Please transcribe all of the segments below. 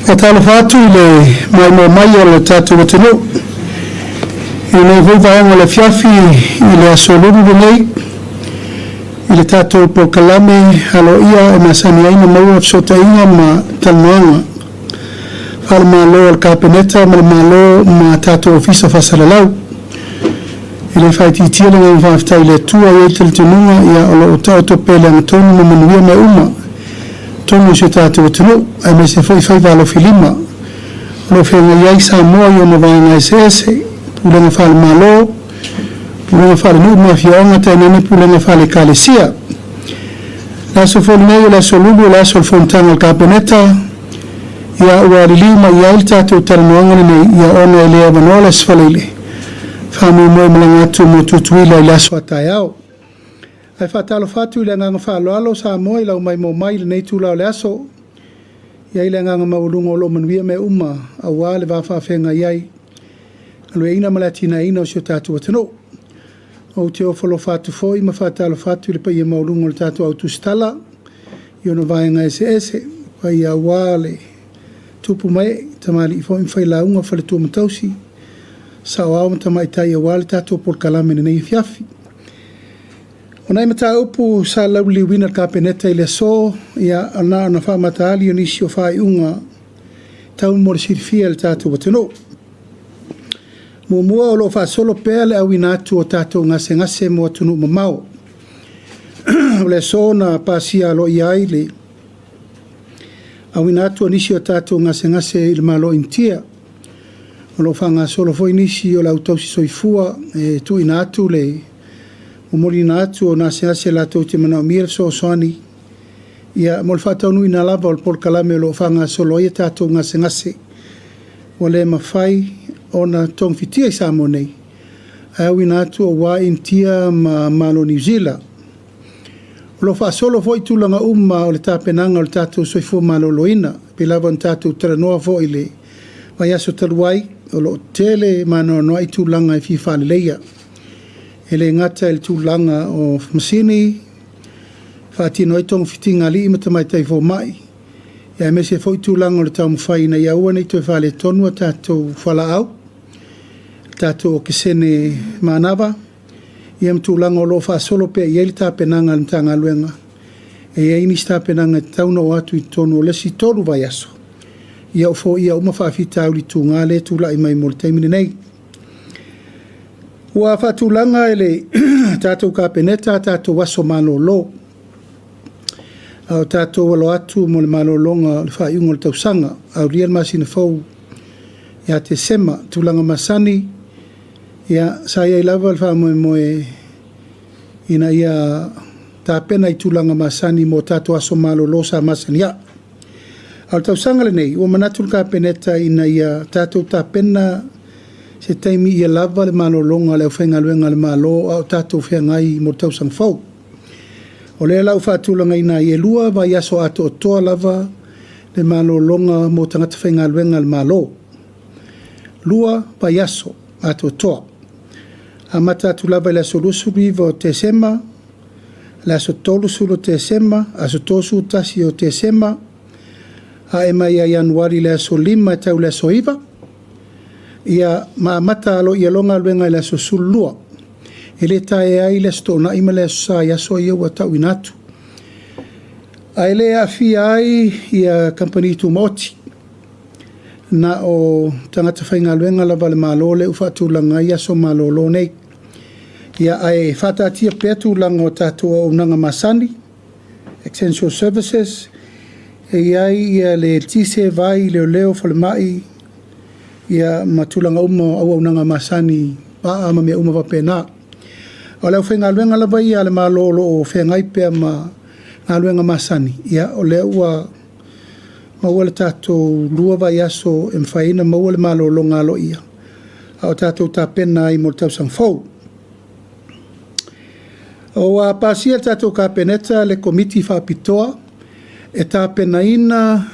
Faatalofa atu i le maimoa mai o le tatou atunuu i lenei foi vaega o le afiafi i le aso Lulu lenei i le tatou polokalame aloaia e masani ai ona maua fesootaiga ma talanoaga faale-Malo a le Kapeneta ma le Malo ma tatou Ofisa Faasalalau. E le faaitiitia le agaga faafetai i le Atua, e i ai le talitonuga ia o lo o taoto pea i le agatonu ma manuia mea uma i totonu o si o tatou atunuu, aemaise foi faiva alofilima o lo o feagai ai Samoa i ona vaega eseese, pulega faale-Malo, pulega faalenuu ma afioaga, tainane pulega faale-Ekalesia. O le aso foi lenei o le aso Lulu o le aso o le Fonotaga a le Kapeneta, ia ua liliu mai i ai le tatou talanoaga lenei, ia ona e le avanoa le Aso Faraile, faamoemoe e malaga atu mo Tutuila i le aso a taeao. Ae faatalofa atu i le agaga faaaloalo Samoa i lau maimoa mai i lenei itula o le aso. E i ai le agaga maualuga o lo o manuia mea uma aua le va faafeagai ai, galueaiina ma le atinaeina o si o tatou atunuu. Ou te ofo alofa atu foi ma faatalofa atu i le paia maualuga o le tatou au tusitala i ona vaega eseese, paia aua le tupu ma ee, tamalii foi ma failauga, faletua ma tausi, saoao ma tamaitai aua le tatou polokalame i lenei afiafi. O nai mataupu sa lauliliuina e le Kapeneta i le aso, ia na ona faamataali o nisi o faaiuga tau mo le silafia e le tatou atunuu. Muamua, o lo o faasolo pea le auina atu o tatou gasegase mo atunuu mamao. O le aso na pasia aloaia ai le auina atu o nisi o tatou gasegase i le Malo o Initia. O lo o faagasolo foi nisi o le au tausi soifua e tuuina atu le momoliina atu o gasegase latou te manaomia le fesoasoani ia mo le faataunuuina lava o le polokalame o lo o faagasolo ai a tatou gasegase ua le mafai ona togafitia i Samoa nei, ae auina atu aua Initia ma Malo Niu Sila. O lo o faasolo foi tulaga uma o le tapenaga o le tatou soifua maloloina, pei lava ona tatou talanoa foi i le vaiaso talu ai, o lo o tele ma anoanoai tulaga e fia faaleleia. E le gata i le tulaga o masini, faatino ai togafitiga a alii ma tamaitai fomai, aemaise foi tulaga o le taumafai ina ia aua ne i toe faaletonu a tatou fualaau, tatou okesene manava, ia ma tulaga o lo o faasolo pea i ai le tapenaga a le Matagaluega. E i ai nisi tapenaga e tatau ona oo atu i totonu o le isi 3 vaiaso, ia o foia uma faafitauli tuga lea e tulai mai mo le taimi lenei. Ua faatulaga e le tatou Kapeneta a tatou aso malolo, a o tatou alo atu mo le malologa o le faaiuga o le tausaga, aulia le masina fou ia Tesema. Tulaga masani, ia, sa i ai lava le faamoemoe ina ia tapena i tulaga masani mo tatou aso malolo sa masani ai. A o le tausaga lenei, ua manatu le Kapeneta ina ia tatou tapena se taimi ia lava le malologa a le aufaigaluega a le Malo a o tatou feagai mo le tausaga fou. O lea la ua faatulagaina ai e 2 vaiaso atoatoa lava le malologa mo tagata faigaluega a le Malo. 2 vaiaso atoatoa. Amata atu lava i le aso 29 o Tesema, le aso 30 o Tesema, aso 31 o Tesema, ae mai ia Ianuari i le aso 5 e tau i le aso 9, ia ma amata aloaia loa galuega i le aso 12. E le taea ai le aso Toonai ma le aso Sa i aso ia ua tauina atu. Ae le aafia ai ia kamupani tumaoti. Na o tagata faigaluega lava a le Malo lea ua faatulaga ai aso malolo nei. Ia, ae faataatia pea tulaga o tatou auaunaga masani, essential services, e i ai ia le eletise, vai, leoleo, falemai, ia ma tulaga uma o auaunaga masani, vaa ma mea uma faapena. A o le aufaigaluega lava ia a le Malo o lo o feagai pea ma galuega masani, ia o lea ua maua le tatou 2 vaiaso e mafai ai ona maua le malologa aloaia, a o tatou tapena ai mo le tausaga fou. Ua pasia e le tatou Kapeneta le Komiti Faapitoa e tapenaina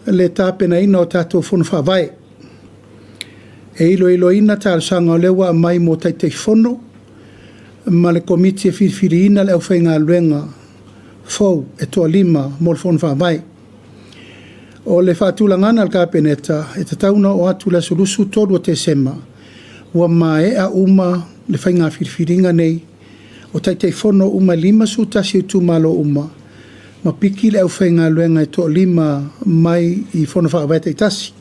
le tapenaina o tatou Fono Faavae, e iloiloina talosaga o lea ua aumai mo Taitaifono ma le Komiti e filifiliina le aufaigaluega fou e toalima mo le Fono Faavae. O le faatulagaga a le Kapeneta, e tatau ona oo atu i le aso 23 o Tesema, ua maea uma le faiga filifiliga nei o Taitaifono uma e 51 o itumalo uma, ma piki le aufaigaluega e toalima mai i Fono Faavae taitasi.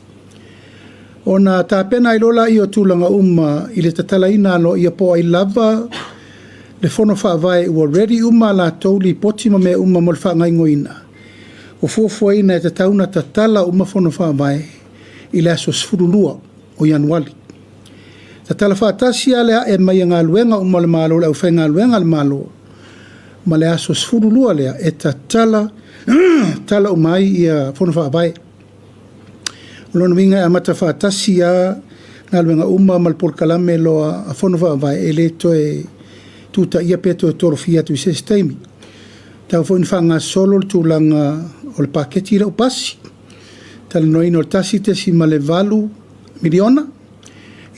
Ona tapena ai loa lea o tulaga uma i le tatalaina aloaia po o ai lava le Fono Faavae ua ready uma a latou lipoti ma mea uma mo le faagaoioiga. Ua fuafuaina e tatau ona tatala uma Fono Faavae i le aso 12 o Ianuari. Tatala faatasi lava le ae mai o galuega uma a le Malo i le aufaigaluega a le Malo ma le aso 12 lea e tatala tatala uma ai Fono Faavae. O lona uiga e amata faatasi lava galuega uma ma le polokalame loa a Fono Faavae, e le toe tutaia pe toe tolofia atu i se isi taimi. E tatau foi ona faagasolo le tulaga o le paketi lea ua pasi, talanoaina o le $1.8 miliona.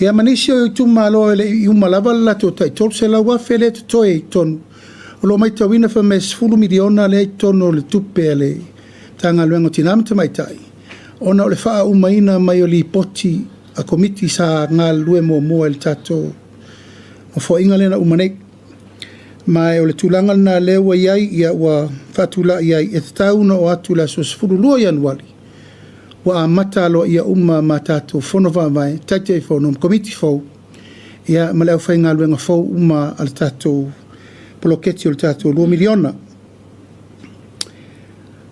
Ia ma nisi o itumalo e le i uma lava le latou tai $300,000 lea e totoe i totonu. O lo o matauina fai mai e $10 miliona lea e i totonu o le tupe a le Matagaluega o Tina ma Tamaitai, ona o le faaaumaina mai o lipoti a Komiti sa galulue muamua i le tatou Nofoaiga lea na uma nei. Ma o le tulaga lena o lea ua i ai, ia ua faatulai ai, e tatau ona oo atu i le aso 12 o Ianuari, ua amata aloaia uma ma tatou Fono Faavae, Taitaifono ma Komiti fou, ia ma le aufaigaluega fou uma a le tatou poloketi o le tatou $2 miliona.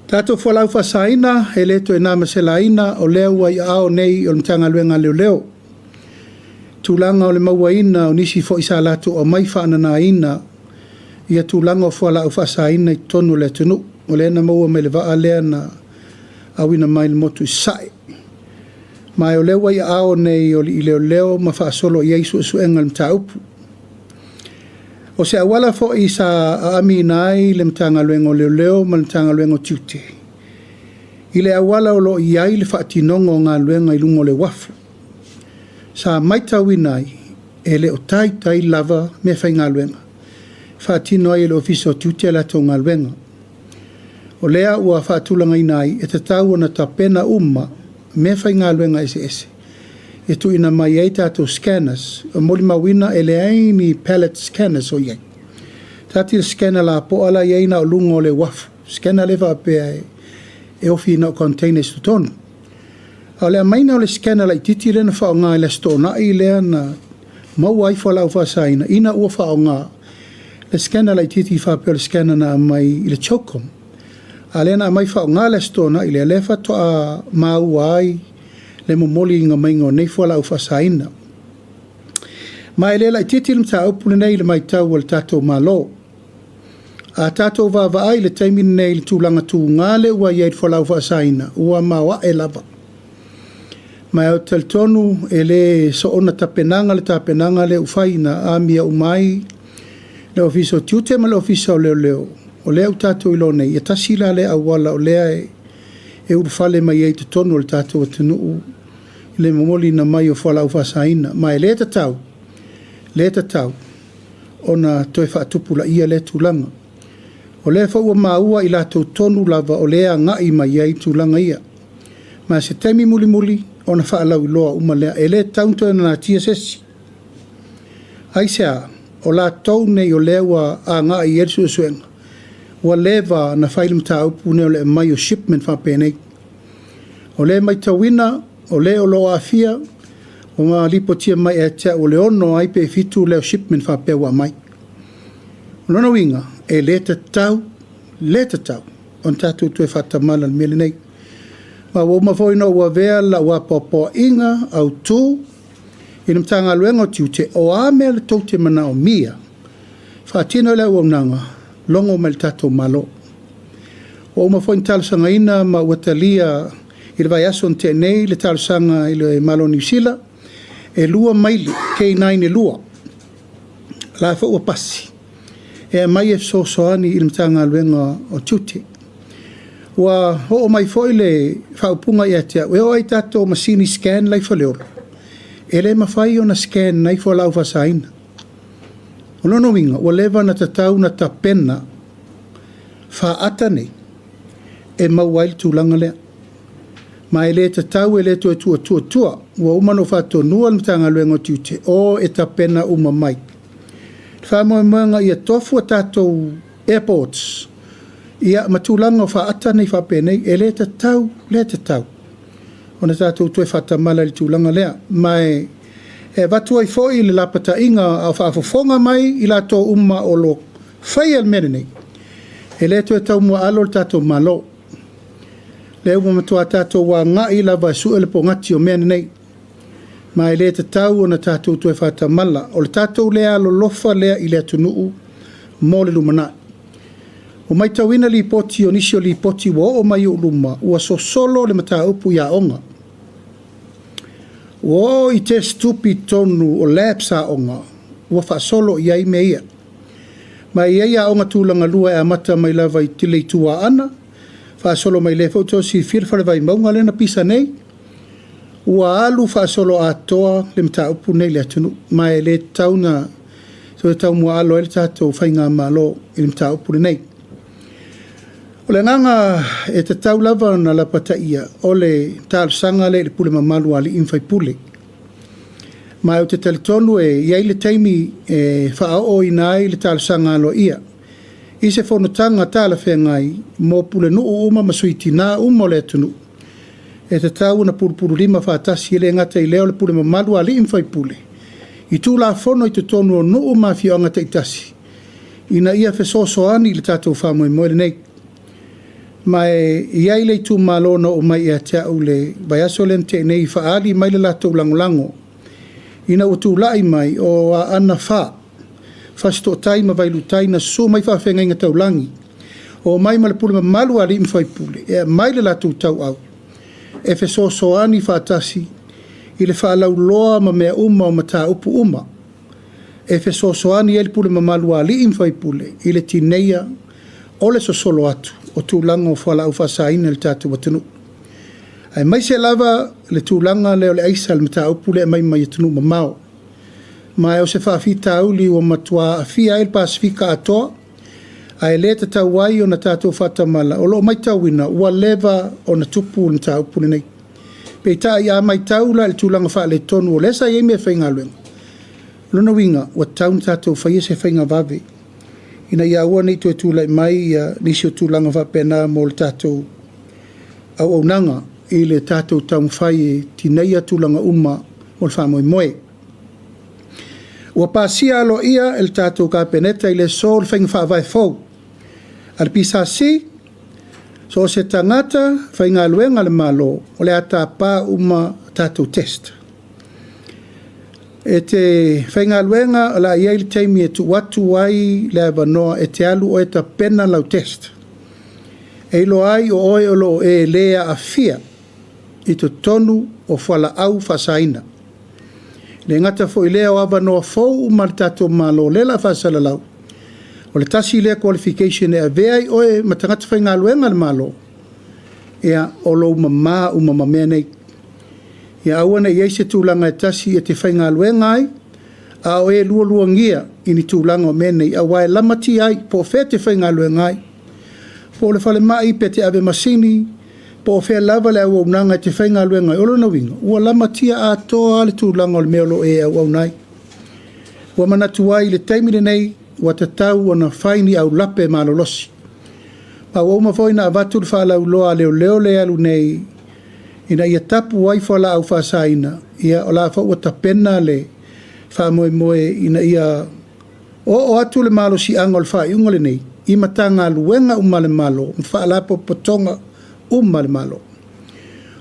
Tatou fualaau faasaina, e le toe na ma se laina, o lea ua i aao nei o le Matagaluega a Leoleo. Tulaga o le mauaina o nisi foi sa latou aumai faananaina ia tulaga o fualaau faasaina i totonu o le atunuu. O lea na maua mai le vaa lea na auina mai le motu i Sasae. Ma o lea ua i aao nei o alii leoleo ma faasolo i ai suesuega o le mataupu. O se auala foi sa aamiina ai le Matagaluega o Leoleo ma le Matagaluega o Tiute i le auala o lo o i ai le faatinoga o galuega i luga o le uafu. Sa matauina ai, e le o taitai lava meafaigaluega e faatino ai e le Ofisa o Tiute a latou galuega. O lea ua faatulagaina ai, e tatau ona tapena uma meafaigaluega eseese e tuuina mai ai tatou scanners. E molimauina e leai ni pallet scanners o i ai. Tati le scanner lapoa la e i ai na o luga o le uafu, scanner lea faapea e ofi na o containers i totonu. A o le aumaiga o le scanner laitiiti lea na faaaoga i le Aso Toonai lea na maua ai fualaau faasaina, ina ua faaaoga le scanner laitiiti faapea o le scanner na aumai i le CHOGM. A o lea na aumai faaaoga le Aso Toonai lea, lea faatoa maua ai le momoliina mai o nei fualaau faasaina. Ma e le laitiiti le mataupu lenei i le matau a le tatou Malo. A tatou vaavaai i le taimi lenei i le tulaga tuga lea ua i ai i le fualaau faasaina, ua maoae lava. Ma ou te talitonu e le soona tapenaga le tapenaga lea ua fai na amia uma ai le Ofisa o Tiute ma le Ofisa o Leoleo, o lea ua tatou iloa nei, e tasi la lea auala o lea e ulufale mai ai i totonu o le tatou atunuu le momoliina mai o fualaau faasaina. Ma e le tatau, le tatau ona toe faatupulaia lea tulaga. O lea foi ua maua i latou tonu lava o lea e agai mai ai tulaga ia. Ma o se taimi mulimuli ona faalauiloa uma lea. E le tatau ona toe natia se isi. Aisea? O latou nei o lea ua agai i ai le suesuega, ua leva ona fai le mataupu lenei o le aumai o shipment faapenei. O lea e matauina, o le o lo o aafia, ua lipotia mai ia te au o le 6 ai pe 7 lea o shipment faapea ua aumai. O lona uiga, e le tatau, le tatau ona tatou toe faatamala i le mea lenei. Ma ua uma foi ona ou avea lau apoapoaiga autu i le Matagaluega o Tiute, o a mea tou te manaomia e faatino ai le auaunaga, logo mai i le tatou Malo. Ua uma foi ona talosagaina ma ua talia i le vaiaso na tea nei le talosaga i le Malo o Niu Sila, e 2 maili K9 e 2, la foi ua pasi, e aumai e fesoasoani i le Matagaluega o Tiute. Ua oo mai foi le faaupuga ia te au, e oo lava i tatou masini scan la e i Faleolo, e le mafai ona scan ai fualaau faasaina. O lona uiga, ua leva ona tatau ona tapena faata nei e maua ai le tulaga lea. Ma e le tatau e le toe tuatuatua. Ua uma ona ou faatonua le Matagaluega o Tiute, o e tapena uma mai. Le faamoemoega ia tofu a tatou airports, ia ma tulaga o faata nei faapenei, e le tatau, le tatau ona tatou toe faatamala i le tulaga lea. Ma e avatu ai foi le lapataiga a o faafofoga mai i latou uma o lo o faia le mea lenei, e le toe taumuaalo le tatou Malo. Lea ua matua tatou agai lava e sue le pogati o mea nei, ma e le tatau ona tatou toe faatamala. O le tatou le alolofa lea i le atunuu mo le lumanai. Ua matauina lipoti o nisi o lipoti ua oo mai i ou luma, ua sosolo le mataupu i aoga. Ua oo i test tupi i totonu o labs a aoga, ua faasolo i ai mea ia. Ma e i ai aoga tulagalua e amata mai lava i le Itu Aana, faasolo mai lea foi ua outou silafia le Fale Vaimauga lea na pisa nei, ua alu faasoloatoa le mataupu lenei i le atunuu, ma e le tatau ona toe taumuaalo ai le tatou faigamalo i le mataupu lenei. O le agaga e tatau lava ona lapataia, o le talosaga lea i le pule mamalu a alii ma faipule. Ma ou te talitonu e i ai le taimi e faaooina ai le talosaga aloaia i se fonotaga talafeagai mo pulenuu uma ma sui tina uma o le atunuu, e tatau ona pulupululima faatasi, e le gata i lea o le pule mamalu a alii ma faipule i Tulafono i totonu o nuu ma afioaga taitasi ina ia fesoasoani i le tatou faamoemoe lenei. Ma e i ai le itumalo na oo mai ia te au i le vaiaso lea na tea nei e faaali mai le latou lagolago ina ua tulai mai o Aana 4, Fasitootai ma Vailuutai na susu mai faafeagaiga taulagi, omai ma le pule mamalu a alii ma faipule e aumai le latou tauau e fesoasoani faatasi i le faalauloa ma mea uma o mataupu uma e fesoasoani ai le pule mamalu a alii ma faipule i le tineia o le sosolo atu o tulaga o fualaau faasaina i le tatou atunuu. Aemaise lava le tulaga lea o le aisa, le mataupu lea e aumai mai atunuu mamao. Ma o se faafitauli ua matua aafia ai le Pasefika atoa, ae le tatau ai ona tatou faatamala, o lo o matauina ua leva ona tupu le mataupu lenei. Peitai a matau la i le tulaga faaletonu o lea sa i ai meafaigaluega, o lona uiga, ua tatau ona tatou faia se faiga vave ina ia aua ne i toe tulai mai nisi o tulaga faapena mo le tatou auaunaga i le tatou taumafai e tineia tulaga uma o le faamoemoe. Ua pasia aloaia e le tatou Kapeneta i le aso le faiga faavae fou a le PSC, so o se tagata faigaluega a le Malo, o le a tapa uma tatou test. E te faigaluega o le a i ai le taimi e tuu atu ai le avanoa e te alu oe e tapena lau test. E iloa ai o oe o lo o e le aafia i totonu o fualaau faasaina. E le gata foi i lea o avanoa fou uma a le tatou Malo lea o le a faasalalau, o le tasi lea qualification e avea ai oe ma tagata faigaluega a le Malo, ia, o lou mama uma ma mea nei. Ia aua ne i i ai se tulaga e tasi e te faigaluega ai, a o e lualuagia i ni tulaga o mea nei, aua e lamatia ai po o fea e te faigaluega ai, po o le falemai pe te ave masini, po o fea lava le auaunaga e te faigaluega ai. O lona uiga, ua lamatia atoa lava le tulaga o le mea o lo o e auauna ai. Ua manatu ai i le taimi lenei, ua tatau ona fai ni aulape malolosi. Ma ua uma foi ona avatu le faalauiloa a leoleo lea e alu nei ina ia tapu ai fualaau faasaina, ia o la foi ua tapena le faamoemoe ina ia oo atu le malosiaga o le faaiuga lenei i Matagaluega uma a le Malo ma Faalapotopotoga uma a le Malo. O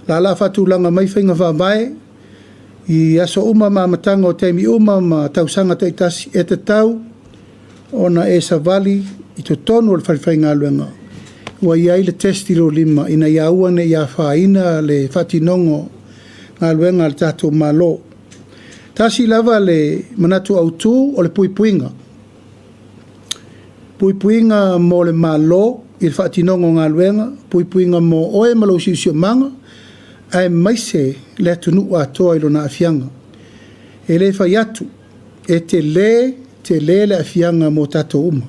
la o le a faatulaga mai faiga faavae i aso uma ma amataga o taimi uma ma tausaga taitasi e tatau ona e savali i totonu o le falefaigaluega ua i ai le test i lou lima ina ia aua ne i afaina le faatinoga o galuega a le tatou Malo. Tasi lava le manatu autu o le puipuiga. Puipuiga mo le Malo i le faatinoga o galuega, puipuiga mo oe ma lou siosiomaga, aemaise le atunuu atoa i lona aafiaga. E le fai atu, e tele tele le aafiaga mo tatou uma,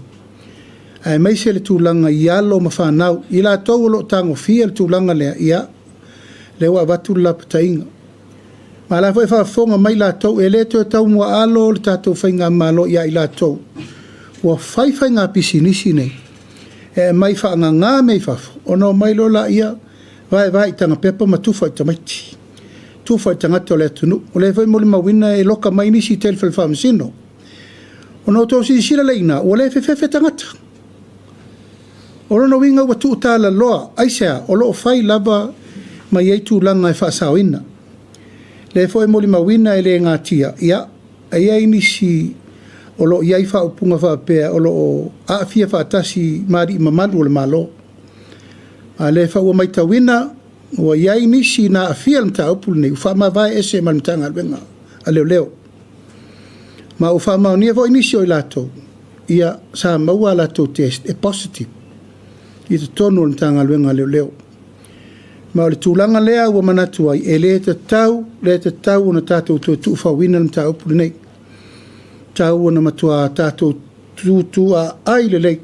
aemaise le tulaga i alo ma fanau, i latou o lo o tagofia le tulaga lea, ia, Lea ua avatu le lapataiga. Ma o la foi e faafofoga mai latou, e le toe taumuaalo le tatou faigamalo ia i latou ua fai faiga pisinisi nei, e aumai faagaga mea i fafo, ona omai loa laia vaevae i tagapepa ma tufa i tamaiti, tufa i tagata o le atunuu. O lea foi e molimauina e loka mai nisi i tele o fale faamasino. Ona outou silasila lea i ina, ua le fefefe tagata. O lona uiga ua tuutalaloa. Aisea? O lo o fai lava ma i ai tulaga e faasaoina. O lea foi e molimauina e le natia, ia, e i ai nisi o lo o i ai faaupuga faapea o lo o aafia faatasi ma alii mamalu o le Malo. A o lea foi ua matauina ua i ai nisi na aafia i le mataupu lenei ua faamavae ese ma le Matagaluega a Leoleo. Ma ua faamaonia foi nisi o i latou, ia, sa maua a latou test e positive i totonu o le Matagaluega a Leoleo. Ma o le tulaga lea ua manatu ai, e le tatau, le tatau ona tatou toe tuufauina le mataupu lenei. E tatau ona matua tatou tutuaai lelei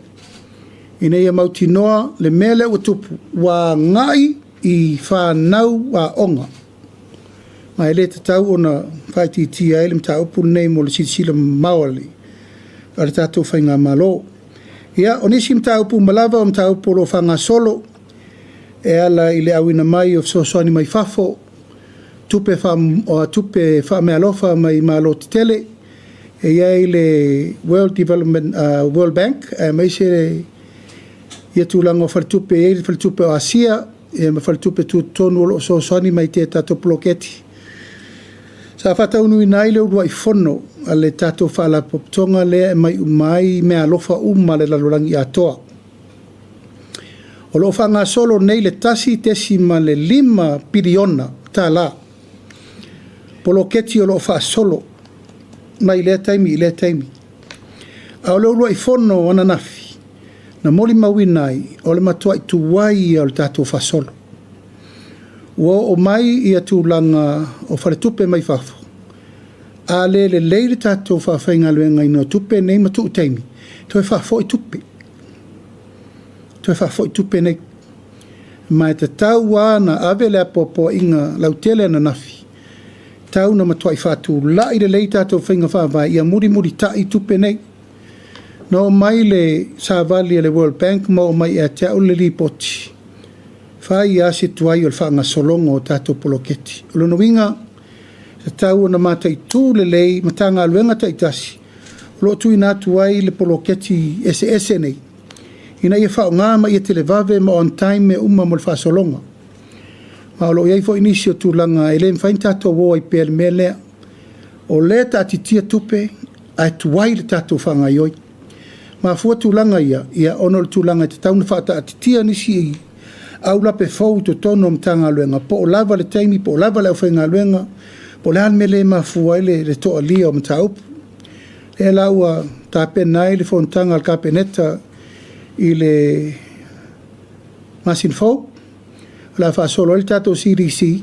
ina ia mautinoa le mea lea ua tupu, ua agai i fanau aoga, ma e le tatau ona faaitiitia ai le mataupu lenei mo le silasila mamao a le tatou faigamalo. Ia, o nisi mataupu uma lava o mataupu o lo o faagasolo e ala i le auina mai o fesoasoani mai fafo, tupe faameaalofa mai malo tetele, e i ai le World Development, World Bank aemaise ia tulaga o faletupe, e i ai le faletupe o Asia ma faletupe tutotonu o lo o fesoasoani mai i tatou poloketi. Sa faataunuuina ai le uluai fono a le tatou faalapotopotoga lea e aumai uma ai meaalofa uma a le lalolagi atoa. O lo o faagasolo nei le $1.5 piliona tala poloketi o lo o faasolo mai lea taimi i lea taimi. A o le uluai fono ananafi, na molimauina ai, o le matuai tuai ia o le tatou faasolo. Ua oo mai ia tulaga o faletupe mai fafo, a le lelei le tatou faafaigaluegaina o tupe nei ma tuu taimi, toe faafoi tupe, toe faafoi tupe nei. Ma e tatau lava ona ave le apoapoaiga lautele ananafi, e tatau ona matuai faatulai lelei tatou faiga faavae ia mulimulitai tupe nei. Na oo mai le savali a le World Bank ma oo mai ia te au le lipoti, e fai lava si tuai o le faagasologa o tatou poloketi. O lona uiga, e tatau ona mataitu lelei Matagaluega taitasi o lo o tuuina atu ai le poloketi eseese nei, ina ia faaaoga ma ia televave ma on time mea uma mo le faasologa. Ma o lo o i ai foi nisi o tulaga e le mafai ona tatou o ai pea i le mea lea. O lea e taatitia tupe ae tuai le tatou faagaoioi. E mafua tulaga ia, ia ona o le tulaga e tatau ona faataatitia nisi aulape fou i totonu o Matagaluega, po o lava le taimi, po o lava le aufaigaluega, po o le a le mea lea e mafua ai le toalia o mataupu. O lea la ua tapena ai le fonotaga a le Kapeneta i le masina fou, o le a faasolo ai le tatou CDC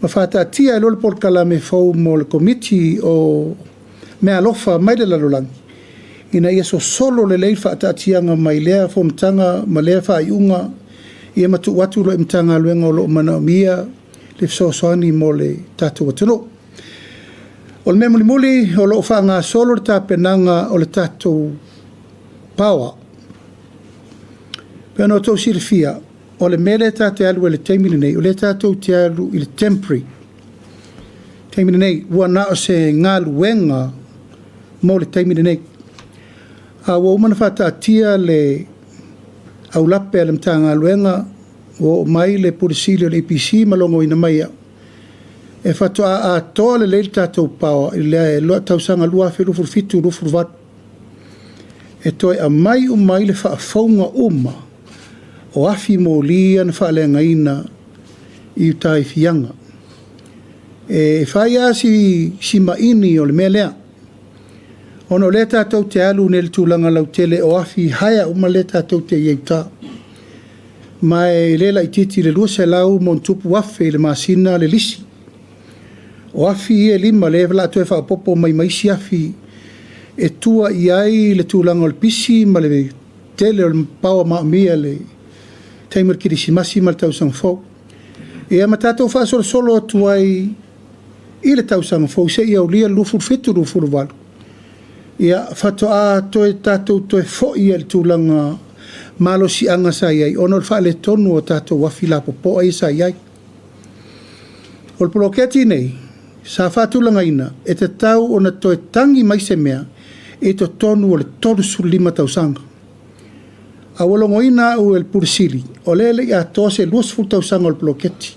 ma faataatia ai loa le polokalame fou mo le Komiti o Meaalofa mai le lalolagi, ina ia sosolo lelei le faataatiaga mai lea fonotaga ma lea faaiuga, ia ma tuu atu loa i Matagaluega o lo o manaomia le fesoasoani mo le tatou atunuu. O le mea mulimuli, o lo o faagasolo le tapenaga o le tatou power. E pei ona outou silafia, o le mea lea tatou te alu ai i le taimi lenei, o lea tatou te alu i le temporary. O le taimi lenei, ua na o se galuega mo le taimi lenei. A ua uma ona faataatia le aulape a le Matagaluega, ua oo mai le Pule Sili o le EPC ma logoina mai e au, e faatoa atoa lelei le tatou power i le tausaga 2027/2028. E toe aumai uma ai le faafouga uma o afi moli ia na faaleagaina i uta i Fiaga. E fai lava si maini o le mea lea, ona o lea tatou te alu nei i le tulaga lautele o afi hire uma lea tatou te i ai i uta. Ma e le laitiiti le $200+ afe i le masina le lisi. O afi ia e 5 lea o le a toe faaopoopo mai ma isi afi e tua i ai le tulaga o le pisi ma le tele o le power manaomia i le taimi o le kerisimasi ma le tausaga fou. Ia ma tatou faasolosolo atu ai i le tausaga fou seia aulia le 27, 28, ia faatoa toe tatou toe foi i le tulaga malosiaga sa i ai ona o le faaletonu o tatou afi lapopoa ia sa i ai. O le poloketi nei sa faatulagaina e tatau ona toe tagi mai se mea i totonu o le 35 tausaga. A ua logoina au e le Pule Sili, o lea e le i atoa se 20 tausaga o le poloketi.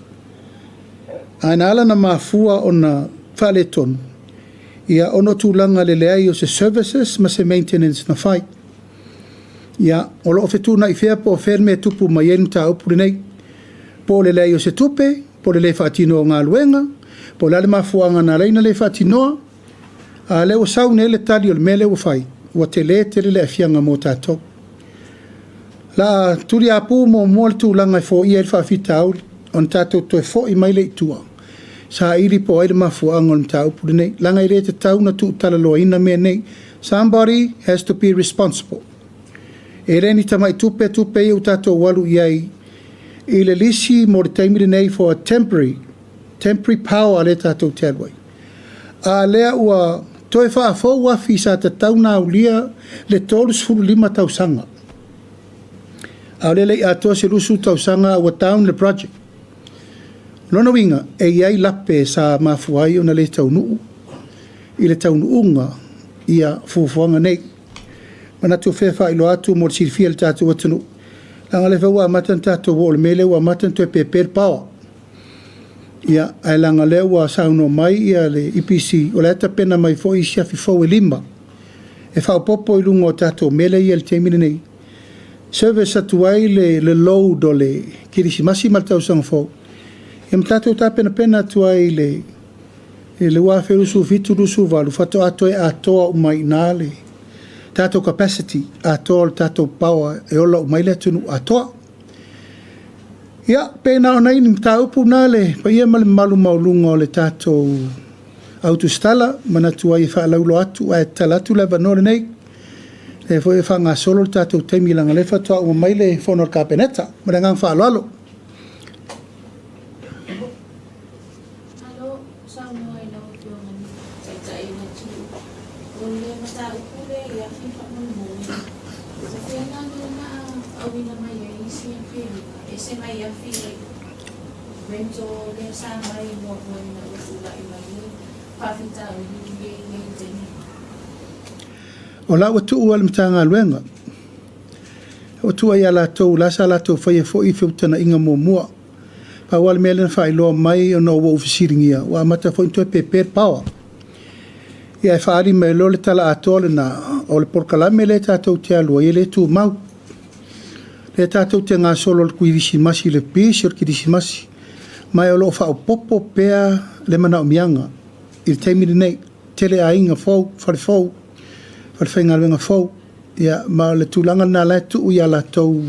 Ae na ala ona mafua ona faaletonu, ia ona o tulaga i le leai o se services ma se maintenance na fai. Ia, o lo o fetuunai pea po o fea le mea e tupu mai ai le mataupu lenei. Po o le leai o se tupe, po o le le faatinoa o galuega, po o le a le mafuaaga na ala ai ona le faatinoa, a o lea ua sau nei le tali o le mea lea ua fai, ua tele tele le aafiaga mo tatou. O le a tuliaupu muamua le tulaga e foia ai le faafitauli ona tatou toe foi mai lea i tua, saili po o ai le mafuaaga o le mataupu lenei, leaga e le tatau ona tuutalaloaina mea nei. Somebody has to be responsible. E le ni tamai tupe tupe ia ua tatou alu i ai i le lisi mo le taimi lenei for a temporary, temporary power lea tatou te alu ai. A lea ua toe faafou afi sa tatau ona aulia le 35 tausaga. A o lea e le i atoa se 20 tausaga a ua down le project. O lona uiga, e i ai lape sa mafua ai ona le taunuu i le taunuuga ia fuafuaga nei. Manatu e fia faailoa atu mo le silafia e le tatou atunuu, leaga o lea foi ua amata ona tatou oo i le mea lea ua amata ona toe pepe le power. Ia, ae leaga o lea ua saunoa mai ia le EPC, o la e tapena mai foi isi afi fou e 5 e faaopoopo i luga o tatou mea lea e i ai i le taimi lenei. Service atu ai le load o le Kerisimasi ma le tausaga fou, ia ma tatou tapenapena atu ai i le 2027/2028 faatoa toe atoa uma ai i ina le tatou capacity atoa o le tatou power e ola uma ai le atunuu atoa. Ia, pe na o nai mataupu na le paia ma le mamalu maualuga o le tatou autusitala, manatu ai e faalauiloa atu ae tatala atu le avanoa lenei. O lea foi e faagasolo le tatou taimi leaga o lea faatoa uma mai le fono a le Kapeneta. Ma le agaga faaaloalo. Malo saunoa i lau Afioga i le Taitai o le atunuu. O le mataupu lea i afi faamolemole, o fea la mea na auina mai ai isi afi e lua, ese mai afi rental lea sa mai muamua ina ua tulai mai le faafitauli lea i ai i le taimi nei? O la ua tuu lava i le Matagaluega, ua tuu lava ia latou, la sa latou faia foi feutagaiga muamua. Pau lava le mea lea na faailoa mai ona ua ou fesiligia, ua amata foi ona toe pepe le power. Ia ae faaali mai loa le tala atoa lena, o le polokalame lea tatou te alu ai e le tumau. O lea tatou te gasolo i le kerisimasi i le pisi o le kerisimasi, ma o lo o faaopoopo pea le manaomiaga i le taimi lenei. Tele aiga fou, fale fou, falefaigaluega fou, ia ma o le tulaga lena o la e tuu ia latou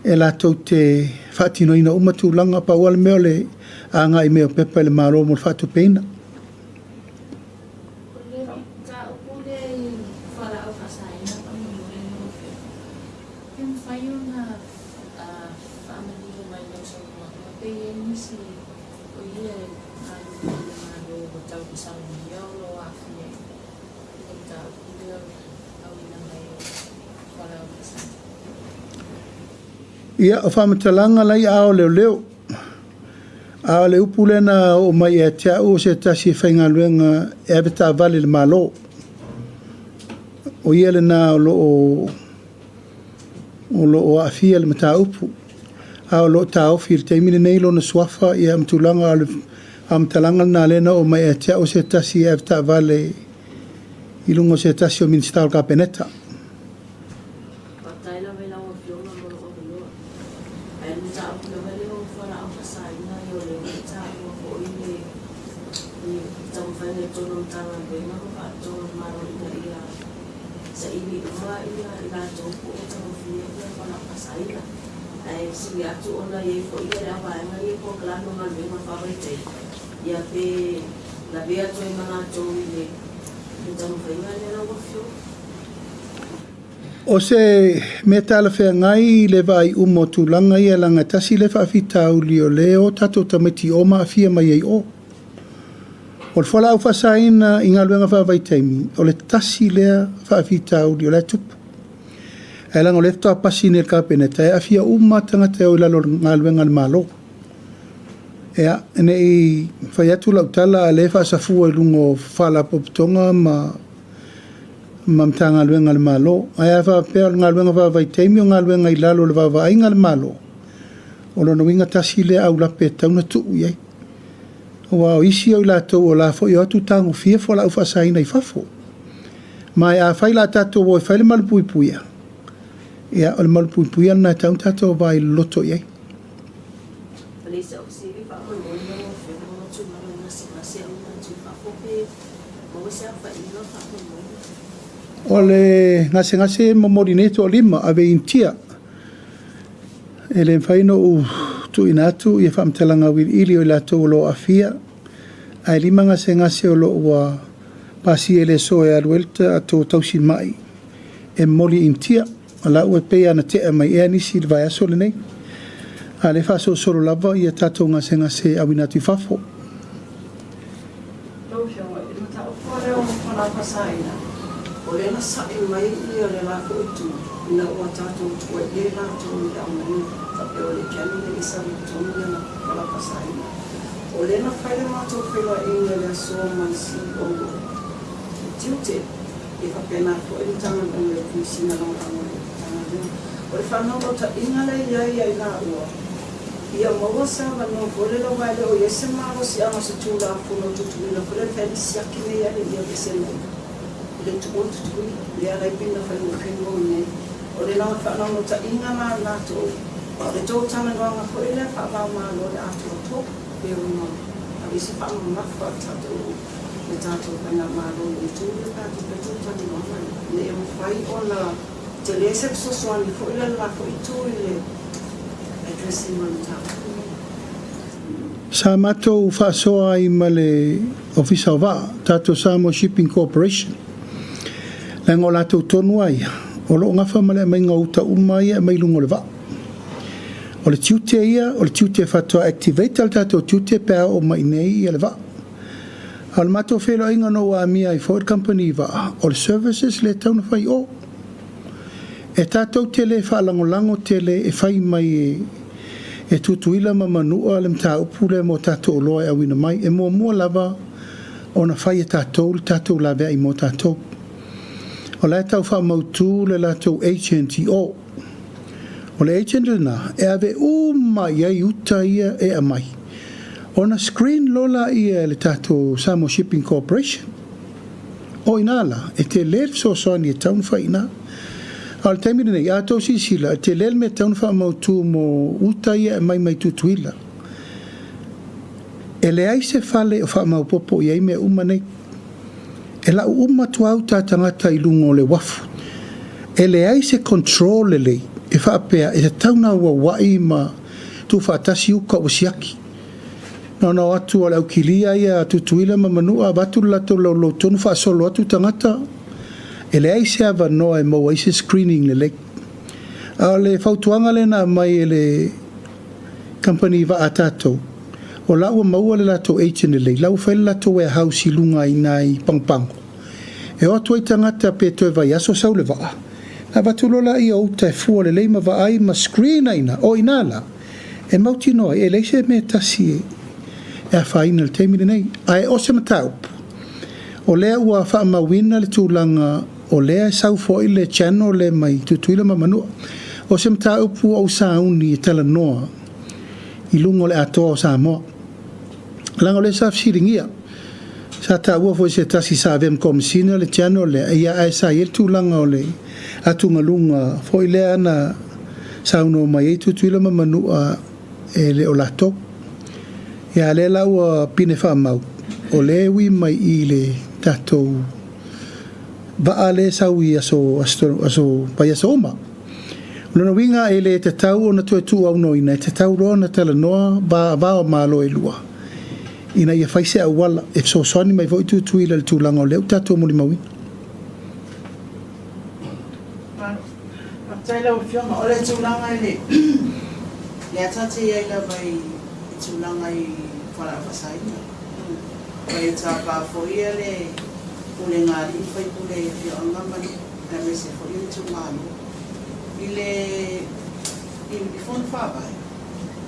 e latou te faatinoina uma tulaga. Pau lava le mea o le agai mai o pepa i le Malo mo le faatupeina. O le mataupu lea i fualaau faasaina faamolemole lau Afioga, pe mafai ona faamanino mai i lau saunoaga pe i ai nisi o ia e galulue i le Malo ua tau masalogia o lo o aafia i le mataupu lea o le auina mai o fualaau faasaina. Ia, o faamatalaga la i aao o leoleo. A o le upu lea na oo mai ia te au o se tasi e faigaluega e avetaavale i le Malo. O ia lena o lo o o lo o aafia i le mataupu, a o lo o taofi i le taimi lenei lona suafa ia ma tulaga o le faamatalaga lena lea na oo mai ia te au o se tasi e avetaavale i luga o se tasi o Minisita o le Kapeneta. Faafetai lava i lau Afioga mo lou avanoa. Ae o le mataupu lava lea o fualaau faasaina, ia o lea ua taua foi le taumafaiga i totonu o Matagaluega ma Faalapotopotoga a le Malo ina ia saili uma i latou po o tagofia fualaau faasaina. Ae fesili atu ona e i ai foi le au vaega ia i polokalame o galuega faavaitaimi, ia pe lavea atu ai ma latou i le taumafaiga lea lau Afioga. O se mea talafeagai le vaai uma o tulaga ia leaga e tasi lea faafitauli o lea e o tatou tamaiti i o ma aafia mai ai i o. O le fualaau faasaina i galuega faavaitaimi, o le tasi lea faafitauli o la e tupu. Ae leaga o lea faatoa pasi nei e le Kapeneta, e aafia uma lava tagata e o i lalo o galuega a le Malo. Ia, ne i fai atu lau tala a o lea e faasafua i luga o Faalapotopotoga ma Matagaluega a le Malo. Ae a faapea o le galuega faavaitaimi o galuega i lalo o le vaavaaiga a le Malo, o lona uiga tasi lea aulape e tatau ona tuu i ai. Aua o isi o i latou o la e foi e o atu tagofia fualaau faasaina i fafo. Ma afai la a tatou o e fai le malupuipuia, ia o le malupuipuia lena e tatau ona tatou vaai loloto i ai. O le isi au fesili faamolemole lau Afioga ona o tulaga i gasegase auina atu i fafo pe maua se aofaiga faamolemole. O le gasegase e momoli nei e toalima, ave i Initia. E le mafai ona ou tuuina atu ia faamatalaga auiliili o i latou o lo o aafia, ae lima gasegase o lo o ua pasia i le aso e alu ai le tatou tausimai e momoli i Initia. O la ua pei lava ona tea mai ea nisi i le vaiaso lenei, a o lea e faasolosolo lava ia tatou gasegase e auina atu i fafo. Lau Afioga, i le mataupu lava lea o fualaau faasaina, o lea na sa'i mai le la foi itu ina ua tatou tuuaia i latou i le aumaiga faapea o le Canon e le i sau i totonu lana fualaau faasaina. O lea na fai le matou feiloaiga i le aso ma le CEO o Tiute, e faapena foi le Matagaluega o le Komesina Lagolago a le Matagaluega. O le faanaunautaiga lea e i ai ia i laua, ia maua se avanoa foi lele aua e le o i ai se malosiaga o se Tulafono tutuila foi lele e mafai ona siaki nei alii ia aveese mai i le tuua Tutuila, lea la e pei ona faigofie mo i inei. O le faanaunautaiga la a latou, o le tou talanoaga foi lea faava-o-Malo i le atoatoa, pe ono aveese faamamafa le tatou le tatou Faigamalo i le itu lea pe a tupu ai tou talanoaga ia, ina ia mafai ona tele se fesoasoani foi lea i le la foi itu i le address ina o le mataupu lenei. Sa matou faasoa ai ma le Ofisa o Vaa, tatou Samoa Shipping Corporation, leaga o latou tonu lava ia o lo o gafa ma le aumaiga o uta uma ia e aumai i luga o le vaa. O le tiute ia, o le tiute faatoa activate le tatou tiute pe a oo mai i inei le vaa. A o le matou feiloaiga na ou amia ai foi le kamupani vaa, o le services lea e tatau ona fai i o. E tatou te le faalagolago tele e fai mai e Tutuila ma Manua le mataupu lea mo tatou oloa e auina mai. E muamua lava ona fai e tatou le tatou laveai mo tatou. O la e tau faamautu le latou agent i o. O le agent lena e ave uma i ai uta ia e aumai, ona screen loa lea e le tatou Samoa Shipping Corporation. O i ina la, e tele le fesoasoani e tatau ona fai i ina. A o le taimi lenei, a outou silasila, e tele le mea e tatau ona faamautu mo uta ia e aumai mai Tutuila. E leai se fale o faamaopoopo i ai mea uma nei. E lau uma atu lava uta a tagata i luga o le uafu. E leai se control lelei e faapea e tatau ona auauai ma tuufaatasi uta ua siaki. Na ona o atu o le aukilia ia a Tutuila ma Manua avatu le latou loulou tonu faasolo atu tagata, e leai se avanoa e maua ai se screening lelei. A o le fautuaga lea na aumai e le kamupani vaa a tatou, o la ua maua le latou agent lelei, la ua fai le latou warehouse i luga i ina i Pagopago, e o atu ai tagata pe toe vaiaso sau le vaa, ona avatu loa lea o uta e fua lelei ma vaai ma screen ai i ina. O i ina la, e mautinoa ai e leai se mea e tasi e afaina i le taimi lenei. Ae o se mataupu, o lea ua faamauina le tulaga o lea e sau foi le channel lea mai Tutuila ma Manua. O se mataupu ua ou sauni e talanoa i luga o le atoa o Samoa. Leaga o lea sa fesiligia, sa taua foi e se tasi sa avea ma Komesina le channel lea, ia ae sa i ai le tulaga o le atugaluga foi lea na saunoa mai ai Tutuila ma Manua e le o latou. Ia a o lea la ua pine faamau, o lea e ui mai i le tatou vaa lea e sau i aso, aso, vaiaso uma. O lona uiga e le tatau ona toe tuuaunoaina, e tatau loa ona talanoa va o Malo e lua ina ia fai se auala e fesoasoani mai foi Tutuila i le tulaga o lea ua tatou molimauina. Malo. Faafetai lau Afioga. O le tulaga i le lea ta te i ai lava i tulaga i fualaau faasaina. Ma e tapa foi le pulega a alii ma faipule i afioaga ma nuu aemaise foi o itumalo i le i fono faavae.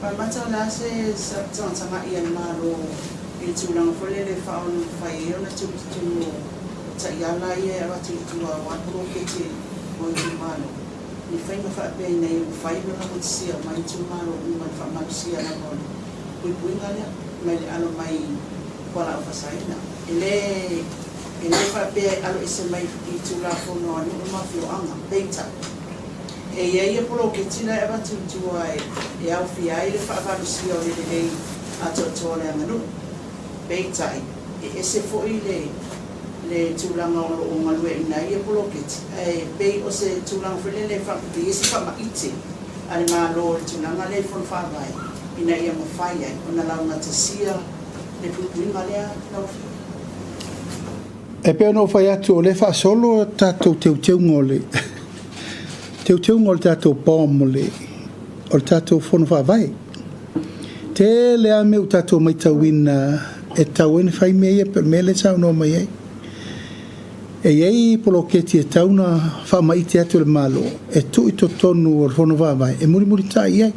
Faamata o le a se tagatagai a le Malo i le tulaga foi lele e faaonofai ai ona tuu i totonu o taiala ia e avatu i tua aua poloketi mo itumalo, ni faiga faapea ina ia mafai ona laugatasia uma ai itumalo uma i le faamalosia lava o le puipuiga lea mai le alo mai fualaau faasaina. E le e le faapea e alo ese mai i Tulafono a nuu ma afioaga, peitai, e i ai ia poloketi la e avatu i tua e aofia ai le faavalosia o le lelei atoatoa o le aganuu. Peitai, e ese foi le le tulaga o lo o galueaiina ai ia poloketi, ae pei o se tulaga foi lele e faapipii ai se faamaite a le Malo i le tulaga lea i Fono Faavae ina ia mafai ai ona laugatasia le puipuiga lea lau Afioga. E pei ona ou fai atu, o lea e faasolo tatou teuteuga o le teuteuga o le tatou BOM o le o le tatou Fono Faavae. Tele lava mea ua tatou matauina e tatau ai ona fai mea ia pei o le mea lea e saunoa mai ai. E i ai poloketi e tatau ona faamaite atu e le Malo e tuu i totonu o le Fono Faavae e mulimulitai i ai.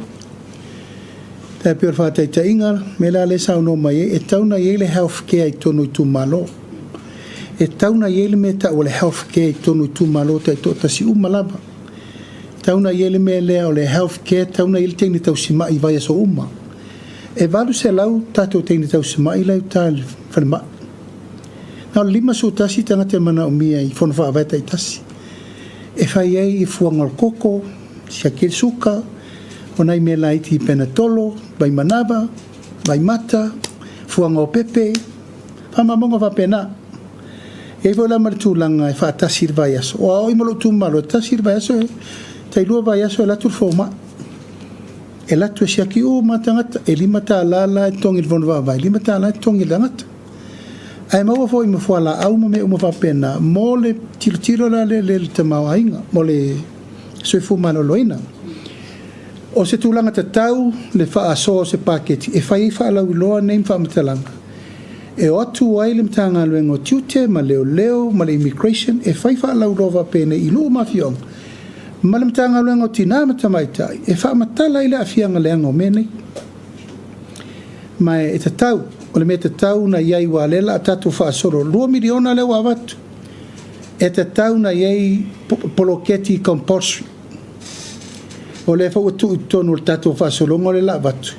E pei o le faataitaiga, o le mea la lea e saunoa mai ai, e tatau ona i ai le health care i totonu o itumalo. E tatau ona i ai le mea e tau o le health care i totonu o itumalo taitoatasi uma lava. E tatau ona i ai le mea lea o le health care, e tatau ona i ai le teine tausimai i vaiaso uma. E 800 tatou teine tausimai la e i uta i le falemai. Na o le 51 tagata e manaomia i fono faavae taitasi e fai ai fuaga o le koko, siaki ai le suka, o nai mea laiti penatolo, vaimanava, vaimata, fuaga o pepe, faamaumauga faapena. E i ai foi la ma le tulaga e faatasi i le vaiaso. Aua o au ma lou itumalo, e tasi le vaiaso, e tailua vaiaso e alu atu le fomai. E alu atu e siaki uma lava tagata, e $5 la e totogi i le Fono Faavae, $5 e totogi i le tagata. Ae maua foi ma fualaau ma mea uma faapena mo le tilotilo la lea i le tamaoaiga, mo le soifua maloloina. O se tulaga tatau le faasoa o se paketi e fai ai faalauiloa nei ma faamatalaga e o atu ai le Matagaluega o Tiute ma Leoleo ma le Immigration e fai faalauiloa faapenei i nuu ma afioaga ma le Matagaluega o Tina ma Tamaitai e faamatala ai le aafiaga leaga o mea nei. Ma e tatau, o le mea tatau ona i ai aua o lea o le a tatou faasolo, $2 miliona lea ua avatu, e tatau ona i ai poloketi compulsory. O lea foi ua tuu i totonu o le tatou faasologa lea o le a avatu,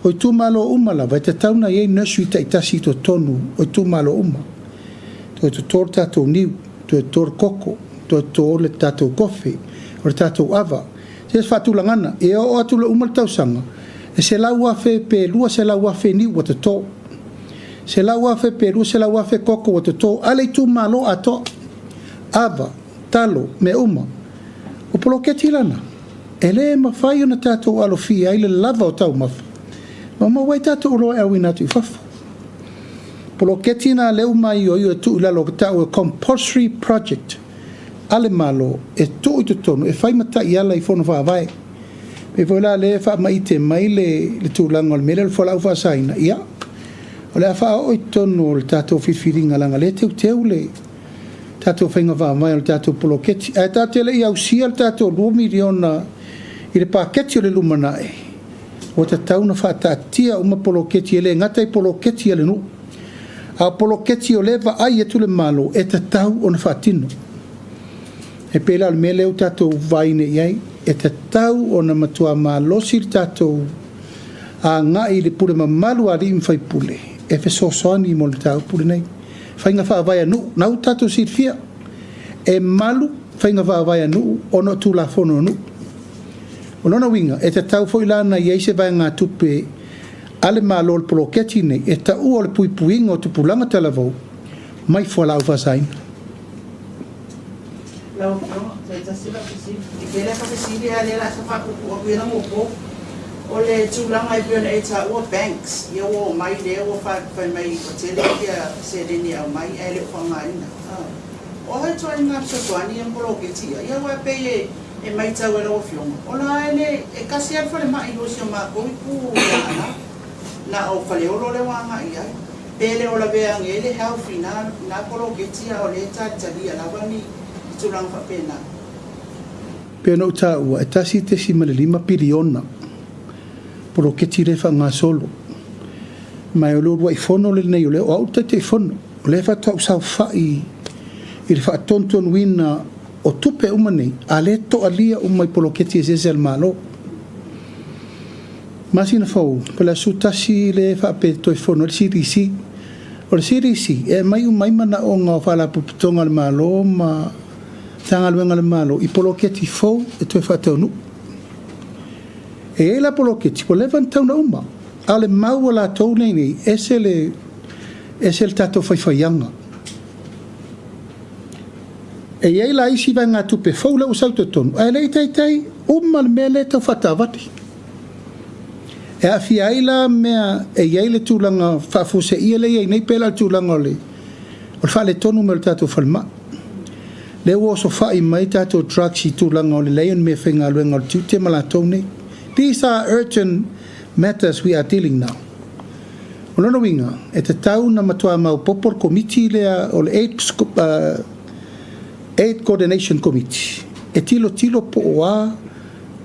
o itumalo uma lava e tatau ona i ai nursery taitasi i totonu o itumalo uma. Toe toto le tatou niu, toe toto le koko, toe toto le tatou kofe, o le tatou ava. Se faatulagana, e oo atu i le uma le tausaga, e 100,000 pe 200,000 niu ua toto. 100,000 pe 200,000 koko ua toto a le itumalo atoa. Ava, talo, mea uma. O poloketi lana, e le mafai ona tatou alofia ai le lava o taumafa ma maua ai tatou oloa e auina atu i fafo. Poloketi na lea ua maioio e tuu i lalo o tau e compulsory project a le Malo e tuu i totonu e fai ma taiala i fono faavae. Pei foi la lea e faamaite mai le tulaga o le mea lea o le fualaau faasaina, ia, o le a faaoo i totonu o le tatou filifiliga leaga o lea e teuteu le tatou faiga faavae o le tatou poloketi. Ae tatou te le i ausia le tatou $2 miliona i le paketi o le lumanai, ua tatau ona faataatia uma poloketi, e le gata i poloketi a le nuu, a o poloketi o lea e vaai atu le Malo e tatau ona faatino. E pei la o le mea lea ua tatou vaai nei i ai, e tatau ona matua malosi le tatou agai i le pule mamalu a alii ma faipule e fesoasoani mo le mataupu lenei. Faiga faavae a nuu, na ua tatou silafia, e malu faiga faavae a nuu ona o tulafono a nuu. O lona uiga, e tatau foi la ona i ai se vaegatupe a le Malo o le poloketi lenei e taua o le puipuiga o tupulaga talavou mai fualaau faasaina. Lau Afioga, toe tasi lau fesili. E tele ata fesili a o lea o le a ta faapuupuu atu ia na muamua. O le tulaga e pei ona e taua banks, ia ua omai lea ua fai mai ua tele seleni e aumai ae le o faaaogaina. O a ituaiga fesoasoani ia ma poloketi ia, ia aua e pei e e maitau e lau Afioga, o la e le e tasi lava le falemai i luga o si o matou itu i Aana, na o Faleolo lea ua agai i ai. Pe le o lavea ane ai le health i na na poloketi a o lea e talitalia lava ni tulaga faapena. Pei ona ou taua, e 1.5 piliona poloketi lea e faagasolo. Ma o le uluai fono lenei o lea o au le Taitaifono, o lea faatoa ou saofai i le faatonutonuina o tupe uma nei, a lea e toalia uma i poloketi eseese a le Malo. Masina fou, po o le aso 11 lea e faapea e toe fono ai le CDC. O le CDC, e aumai uma ai manaoga o Faalapotopotoga a le Malo ma Matagaluega a le Malo i poloketi fou e toe faataunuu. E i ai la poloketi ua leva ona tatau ona uma, a o le mau a latou nei, ese le, ese le tatou faifaiaga. E i ai la isi vaegatupe fou lea ua sau i totonu, ae le i taitai uma le mea lea e tau faataavale. E aafia ai la mea e i ai le tulaga faafuaseia lea e i ai nei, pei la o le tulaga o le faaletonu mai o le tatou falemai. Lea ua osofai mai tatou drugs i tulaga o le leai o ni meafaigaluega o le tiute ma latou nei. These are urgent matters we are dealing now. O lona uiga, e tatau ona matua maopoopo le Komiti lea o le Aid Coordination Committee e tilotilo po o a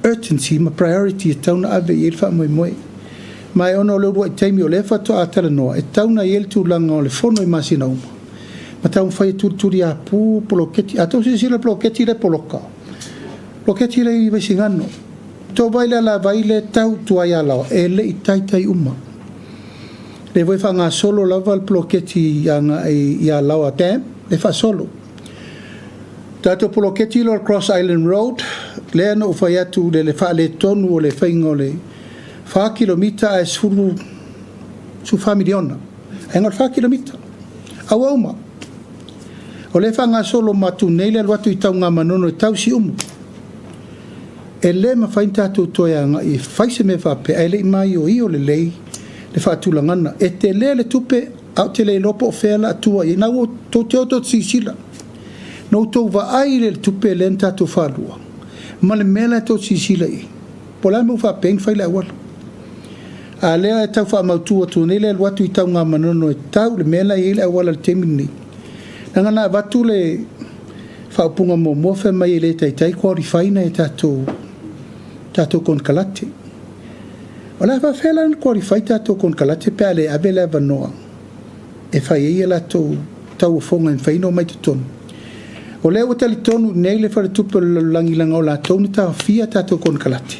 urgency ma priority e tatau ona ave i ai le faamoemoe. Ma e ona o le uluai taimi o lea faatoa talanoa, e tatau ona i ai le tulaga o le fono i masina uma ma taumafai e tulituliapu poloketi. A outou silasila i le poloketi lea e poloka, poloketi lea i Vaisigano, tou vaai i le alavai lea e tau i tua i Alaoa, e le i taitai uma. Lea foi e faagasolo lava le poloketi agai i Alaoa Dam, e faasolo. Tatou poloketi lea o le Cross Island Road, lea na ou fai atu i le faaletonu o le faiga o le 4 kilomita ae 14 miliona. Ae na o le 4 kilomita. A ua uma. O lea e faagasolo atu nei le alu atu i Tanugamanono e tau Siumu. E le mafai ona tatou toe agai e fai se mea faapea ae le i maioio lelei le faatulagaga. E tele le tupe ae ou te le iloa po o fea o le a tua i ai. Na ua tou te o tou te silasila, na outou vaai i le tupe lea na tatou faalua ma le mea la tou te silasila i ai. Po o le a le mea ua faapea ai ona fai le auala. A o lea e tau faamautu atu nei le alu atu i Tanugamanono e tau i le mea la e i ai le auala i le taimi lenei. Leaga na avatu le faaupuga muamua fai mai e le taitai qualify nai a tatou tatou konekarate. O le a faafefea la ona qualify tatou konekarate pe a le ave le avanoa e fai ai a latou tauofoga e mafai ona omai i totonu. O lea ua talitonu nei le Faletupe o le Lalolagi leaga o latou na taofia tatou konekarate,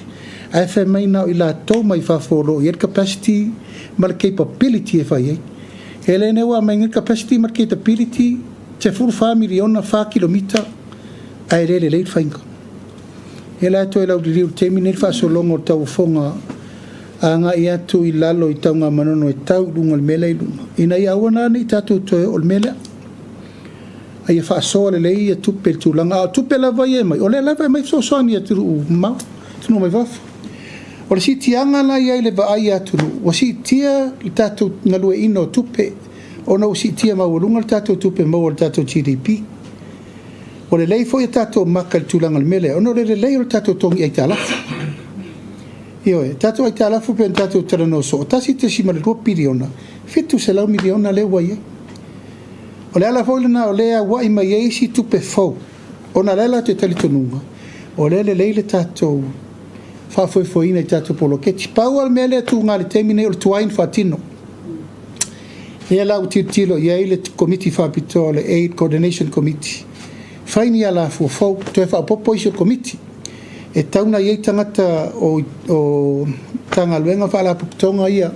ae fai mai na o i latou mai fafo o lo o i ai le capacity ma le capability e fai ai. E le ua aumai nei le capacity ma le capability, 14 miliona, 4 kilomita, ae le lelei le faiga. Ia la e toe lauliliu i le taimi lenei le faasologa o le tauofoga agai atu i lalo i Tanugamanono e tau i luga o le mea lea i luga, ina ia aua la ne i tatou toe oo i le mea lea. A ia faasoa lelei ia tupe i le tulaga, a o tupe lava ia e aumai, o lea lava e aumai fesoasoani i atunuu mamao, atunuu mai fafo. O le siitiaga la e i ai i le vaai a atunuu, ua siitia le tatou galueaiina o tupe ona ua siitia maualuga le tatou tupe maua i le tatou GDP. Ua lelei foi a tatou maka i le tulaga o le mea lea, ona o le lelei o le tatou togi aitalafu. Ioe, tatou aitalafu pei ona tatou talanoa soo, 1.2 piliona, 700 miliona lea ua i ai. O le ala foi lena o lea e auai mai ai isi tupe fou, ona o le a latou talitonuga, o lea e lelei le tatou faafoefoeina i tatou poloketi. Pau lava le mea lea e tuga i le taimi lenei o le tuai ona faatino. Lea la ua tilotilo i ai le Komiti Faapitoa o le Aid Coordination Committee, fai ni alafua fou, toe faaopoopo isi o le Komiti, e tatau ona i ai tagata o Matagaluega ma Faalapotopotoga ia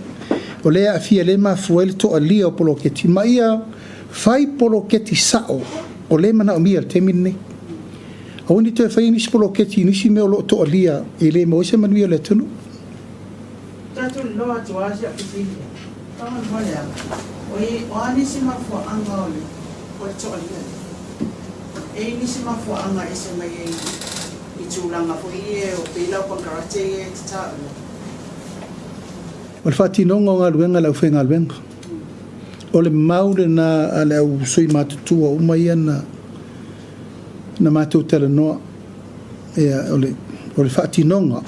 o lea e aafia, lea e mafua ai le toalia o poloketi, ma ia fai poloketi sao o lea e manaomia i le taimi lenei. Aua ne i toe faia nisi poloketi i nisi mea o lo o toalia e le maua ai se manuia o le atunuu. Tatou iloa atu lava si au fesili lea, faamolemole lava, o a nisi mafuaaga o le toalia lea? E i ai nisi mafuaaga e ese mai ai i tulaga foi ia o pei lau konekarate ia e te taua? O le faatinoga o galuega a le aufaigaluega. O le mau lena a le au sui matutua uma ia na. Na matou talanoa, ia, o le, o le faatinoga.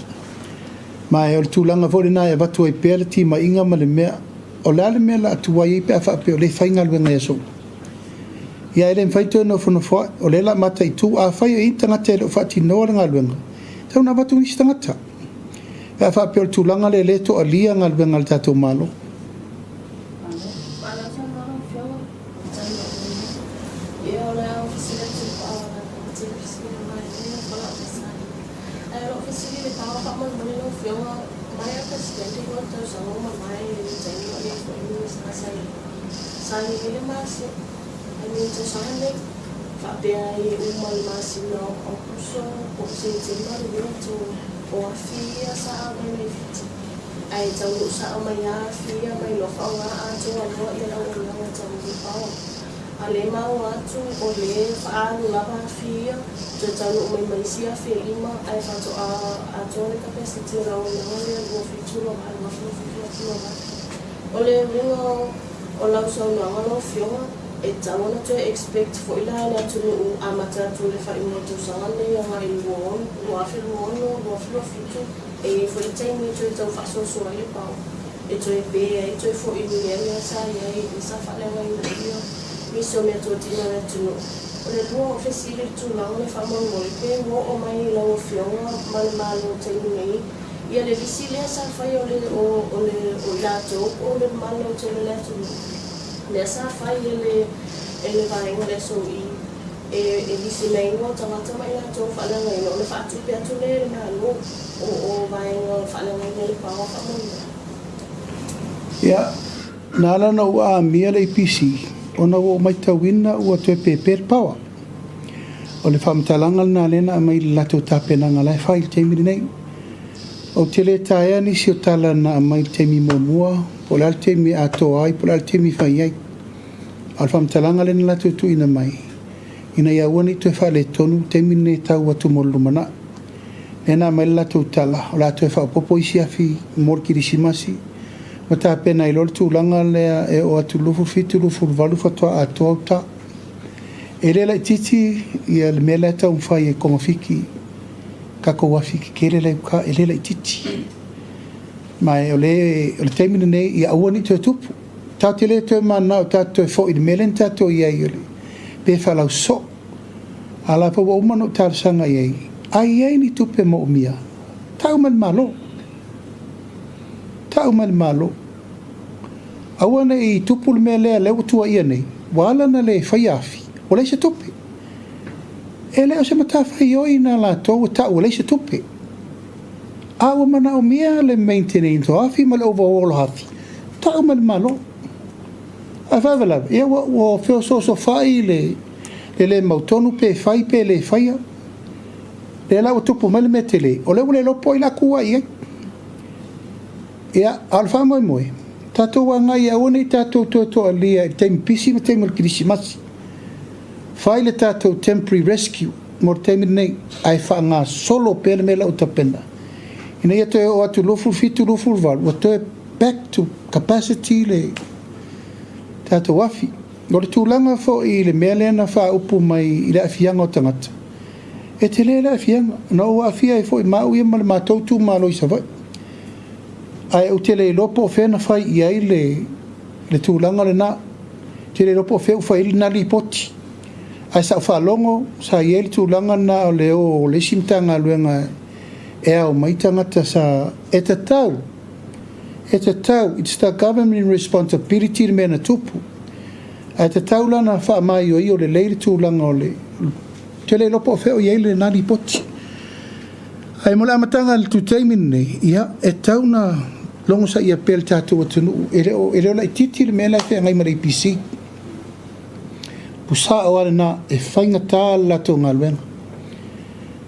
Ma o le tulaga foi lena e avatu ai pea le timaiga ma le mea, o le a le mea o le a tuai ai pe a faapea o lea e fai galuega i aso uma. Ia e le mafai toe nofonofoa'i, o lea o le a mataitu, afai e i ai ni tagata e le o faatinoa le galuega, e tatau ona avatu nisi tagata pe a faapea o le tulaga lea o lea e toalia galuega a le tatou Malo. I le tausaga lenei, faapea e uma i le masina o Aokuso po o Setema le atu o afi ia sa aumai mai Fiti. Ae taunuu sao mai lava afi ia mai loa faaaoga atoa loa le auaunaga tau le power. A le maua atu o lea e faaalu lava afi ia, toe taunuu mai ma isi afi e lima ae faatoa atoa le capacity o le auaunaga lea 27 28 27 28. O le uiga o lau saunoaga lau Afioga, e tatau ona toe expect foi la le atunuu amata atu i le faaiuga o le tausaga lenei agai i le 2026, 2027, e i ai foi le taimi e toe tau faasoasoa ai le pao, e toe pe ai, toe foi i le mea lea sa i ai, lea sa faaleagaina ai nisi o meatotino a le atunuu. O le lua o fesili i le tulaga lea faamolemole, pe ua oo mai i lau Afioga ma le Malo i le taimi nei, Ia le lisi lea sa fai o le o o le o i latou po o le mamalu lautele o le atunuu lea sa fai e le e le vaega o le SOE e e lisi mai ai o tagata ma i latou faaleagaina ona faatupe atu lea e le Malo o o vaega faaleagaina le paoa faamoemoe. Ia, na ala ona ou aamia le APC, ona ua ou matauina ua toe pepe le power. O le faamatalaga lena lea na aumai i le latou tapenaga la e fai i le taimi lenei. Ou te le taea nisi o tala na aumai i le taimi muamua, po o le a le taimi e atoa ai, po o le a le taimi e fai ai. A o le faamatalaga lea na latou tuuina mai, ina ia aua ne i toe faaletonu le taimi lenei e tau atu mo le lumanai. Lea na aumai le latou tala, o le a toe faaopoopo isi afi mo le Kirisimasi, ma tapena ai loa le tulaga lea e oo atu i le 27, 28 faatoa atoa uta. E le laitiiti le mea la e taumafai e togafiti tatou afi tetele la i uta, e le laitiiti. Ma o le, o le taimi lenei, ia aua ne i toe tupu. Tatou te le toe mananao tatou toe foi i le mea lea na tatou i ai, pe faalausoo. A o la foi ua uma ona ou talosaga i ai, a i ai ni tupe moomia, tau mai le Malo. Tau mai le Malo. Aua ne i tupu le mea lea, lea ua tuuaia nei, ua ala ona le faia afi, ua leai se tupe. E le o se matafaioi na latou e tau ua leai se tupe. A ua manaomia le maintenance o afi ma le overhaul o afi, tau mai le Malo. Ae faalavelave, ia ua, ua feosoosofai le, le le mautonu pe fai pe le faia. Lea la ua tupu mai le mea tele, o lea ua le iloa po o ai o le a tu ai i ai. Ia, a o le faamoemoe, tatou agai e aua ne i tatou toe toalia i le taimi pisi ma le taimi o le Kerisimasi. Fai le tatou temporary rescue mo le taimi lenei, ae faagasolo pea le mea la ua tapena, ina ia toe oo atu i le 27, 28, ua toe back to capacity le tatou afi. O le tulaga foi i le mea lea na faaupu mai i le aafiaga o tagata, e tele le aafiaga. Na ou aafia ai foi ma au ia ma le matou itumalo i Savaii. Ae ou te le iloa po o fea na fai i ai le, le tulaga lena. Ou te le iloa po o fea ua fai ai lena lipoti. Ae sa ou faalogo sa i ai le tulaga lena o le o o le isi Matagaluega e ao mai tagata sa e tatau, e tatau, it's the government responsibility le mea na tupu. Ae tatau la ona faamaioio lelei le tulaga o le, ou te le iloa po o fea o i ai lena lipoti. Ae mo le amataga i le taimi lenei, ia, e tatau ona logosaia pea le tatou atunuu, e le o, e le o laitiiti le mea la e feagai ma le APC. Pusao lava lena, e faigata le latou galuega.